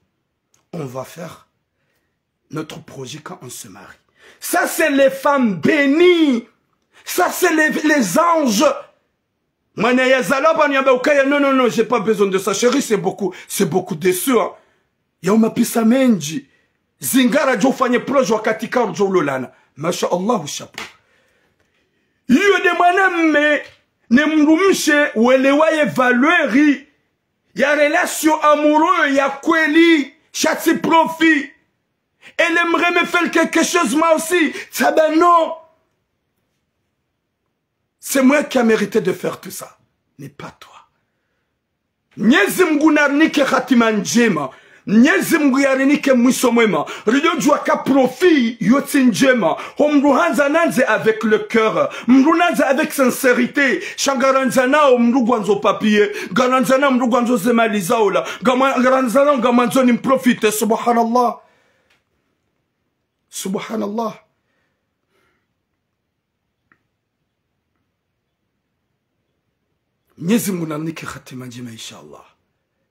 On va faire notre projet quand on se marie. Ça, c'est les femmes bénies. Ça, c'est les, les anges. Mwana yazalwa pvanu yamba ukaya, non, non, non, j'ai pas besoin de ça. Chérie, c'est beaucoup, c'est beaucoup de sous, hein. Ya umapesa mendji. Zingara djo ufanye projet wakati kaudjo ulolana. Masha Allah, chapeau. Iyo nde mwanamme ne mdrumshe welewa ye valeur ya relation amoureuse ya kweli, sha tsi profit. Elle aimerait me faire quelque chose, moi aussi. Tsamba non. C'est moi qui a mérité de faire tout ça, mais pas toi. Mnyezi Mngu narinike hatima ndjema. Mnyezi Mngu yarinike mwiso mwema. Ridjo djuwa ka profit yo tsi ndjema. Ho mdru handza nandze avec le cœur. Mdru nandze avec sincérité. Sha ngarandzanao mdru ngwandzo papier. Ngarandzanao mdru ngwandzo ze mali zaola. Ngama-, ngarandzanao ngamwandzo nimprofite. Subhanallah. Subhanallah. Mnyezi Mngu narinike hatima ndjema, inshallah.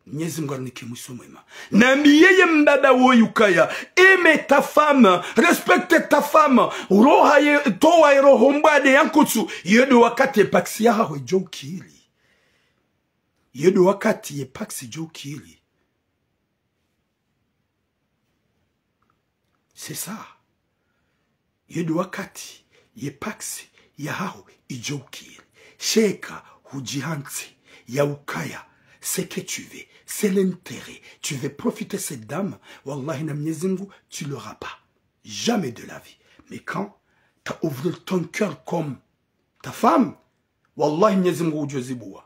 Mnyezi Mngu arinike mwiso mwema. Nambiye ye mbaba woyi ukaya, aime ta femme, respecte ta femme. Roha ye, towa ye roho mbwade ya nkutsu. Yo ndo wakati ye pacsé yahaho idjo ukiri. Yo ndo wakati ye pacsé idjo ukiri. C'est ça. Yo ndo wakati ye pacsé yahaho idjo ukiri. Sha eka hudjihantsi ya ukaya, ce que tu veux, c'est l'intérêt. Tu veux profiter cette dame, wallahi na Mnyezi Mngu, tu l'auras pas. Jamais de la vie. Mais quand t'as ouvert ton cœur comme ta femme, wallahi Mnyezi Mngu ngudjo zibuwa.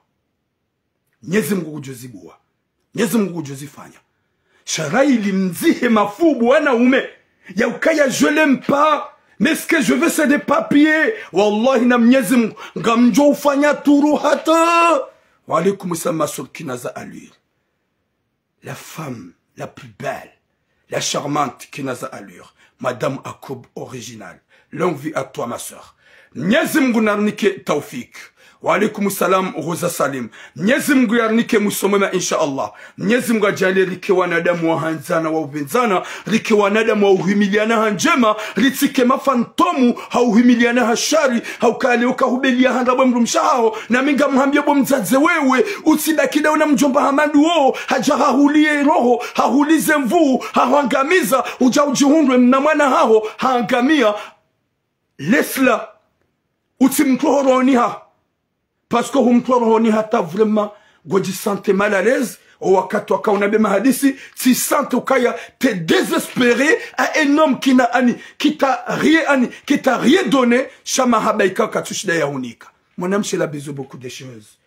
Mnyezi Mngu ngudjo zibuwa. Mnyezi Mngu ngudjo zifanya. Sha raha ili mdzihe mafubu wanaume. Ya ukaya je l'aime pas. Mais ce que je veux, c'est des papiers. Wallahi na Mnyezi Mngu. Ngamdjo ufanya turu hata. Wa alaikum salam, ma sœur Kinaza Allure. La femme la plus belle, la charmante Kinaza Allure, Madame Akoub original. Longue vie à toi, ma sœur. Mnyezi Mngu narinike taufik. Wa alaikum salam, Rosa Salim. Mnyezi Mungu yarinike mwiso mwema, insha Allah. Mnyezi Mungu ajaalie rike wanadamu wa handzana, wa upvendzana, rike wanadamu wa uhimiliana ha ndjema, ritsike mafantomu ha uhimiliana ha shari, ha ukaya leo kahubelia ha ndrabo mdrumshe wahaho, na mi ngamhambio bo mdzadze wewe, utsidakida una mdjomba Hamadu wo, hadja hahulie roho, hahulize nvuu, hahwangamiza, udja udjihundre mna mwana haho, haangamia. Lesla, utsi mtru ho rohoni haho. Parce que hu mtru ho rohoni hata vraiment, ngodji sentir mal à l'aise, o wakati waka una be mahadisi, tsi sentir ukaya t'es désespéré à un homme qui n'a ani, qui t'a rien ani, qui t'a rien donné, sha mahaba ikao katsu shinda ya hunika. Mon âme, elle a besoin beaucoup de choses.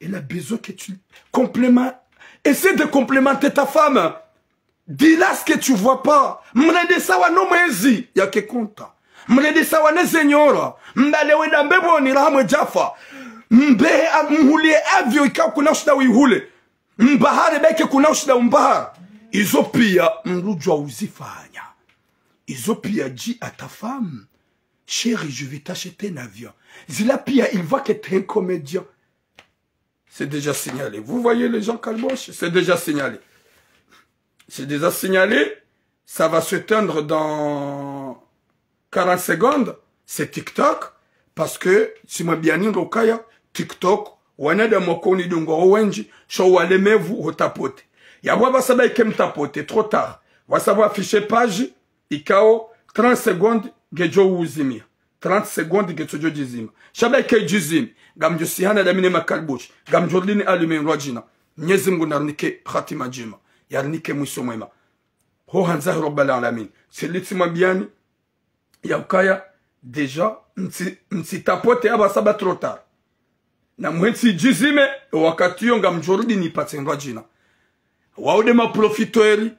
Elle a besoin que tu compléments. Essaie de complémenter ta femme. Dis-la ce que tu vois pas. Mrende sawa no mwezi, yake konta. Mrende sawa ne zenyora. Mbale wenda mbepvoni raha mwedjafa. Mbehe a-, mhulie avion ikao kuna ushinda wihule. Mbahare beke kuna ushinda umbahare. Izo pia mdru udjua uzifanya. Izo pia dis à ta femme, chérie, je vais t'acheter un avion. Zila pia, il voit que t'es un comédien. C'est déjà signalé. Vous voyez les gens kalbosh, c'est déjà signalé. C'est déjà signalé. Ça va s'éteindre dans quarante secondes. C'est TikTok. Parce que, tsimwambiani ndo ukaya, TikTok, wanadamu wako unidunga wo wendji, sha walemevu ho tapoter. Yapvo apvasa ba ike mtapoter, trop tard. Wasa pvo afficher page, ikao, trente secondes, ngedjo uzimia. Trente secondes, ngetsodjo djizima. Sha ba ike djizimi, ngamdjo sihana dami ne makalbosh, ngamdjo ridini allumer ndrwadjina. Mnyezi Mungu narinike hatima ndjema, yarinike mwiso mwema. Ho handza he Rabbal Alamin. Tsi litsimwambiani, ya ukaya, déjà, mtsi, mtsitapoter apvasa ba trop tard. Na muhentsi djizime, wakati yo ngamdjo ridini patse ndrwadjina. Wao nde maprofiteurs,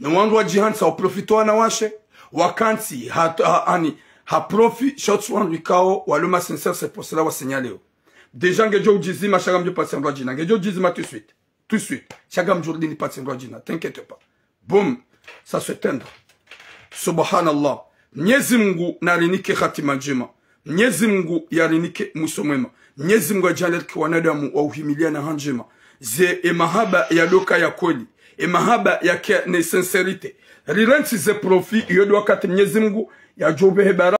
no wandru wadjihantsa waprofite wanawashe, wakantsi ha, ha, ani, ha profit, sha tsi wandru ikao, walo ma sincères, c'est pour cela wa signaleo. Déjà ngedjo udjizima, sha ngamdjo patse ndrwadjina, ngedjo udjizima tout de suite. Tout de suite. Sha ngamdjo ridini patse ndrwadjina. T'inquiète pas. Boum. Ça s'éteindre. Subhanallah. Mnyezi Mungu narinike hatima ndjema. Mnyezi Mungu yarinike mwiso mwema. Mnyezi Mungu ajaalie rike wanadamu wa uhimiliana ha ndjema. Ze e mahaba ya doka ya kweli. E mahaba yake ne sincérité. Rirantsi ze profit, iyo ndo wakati Mnyezi Mungu yadjo upvehe bara-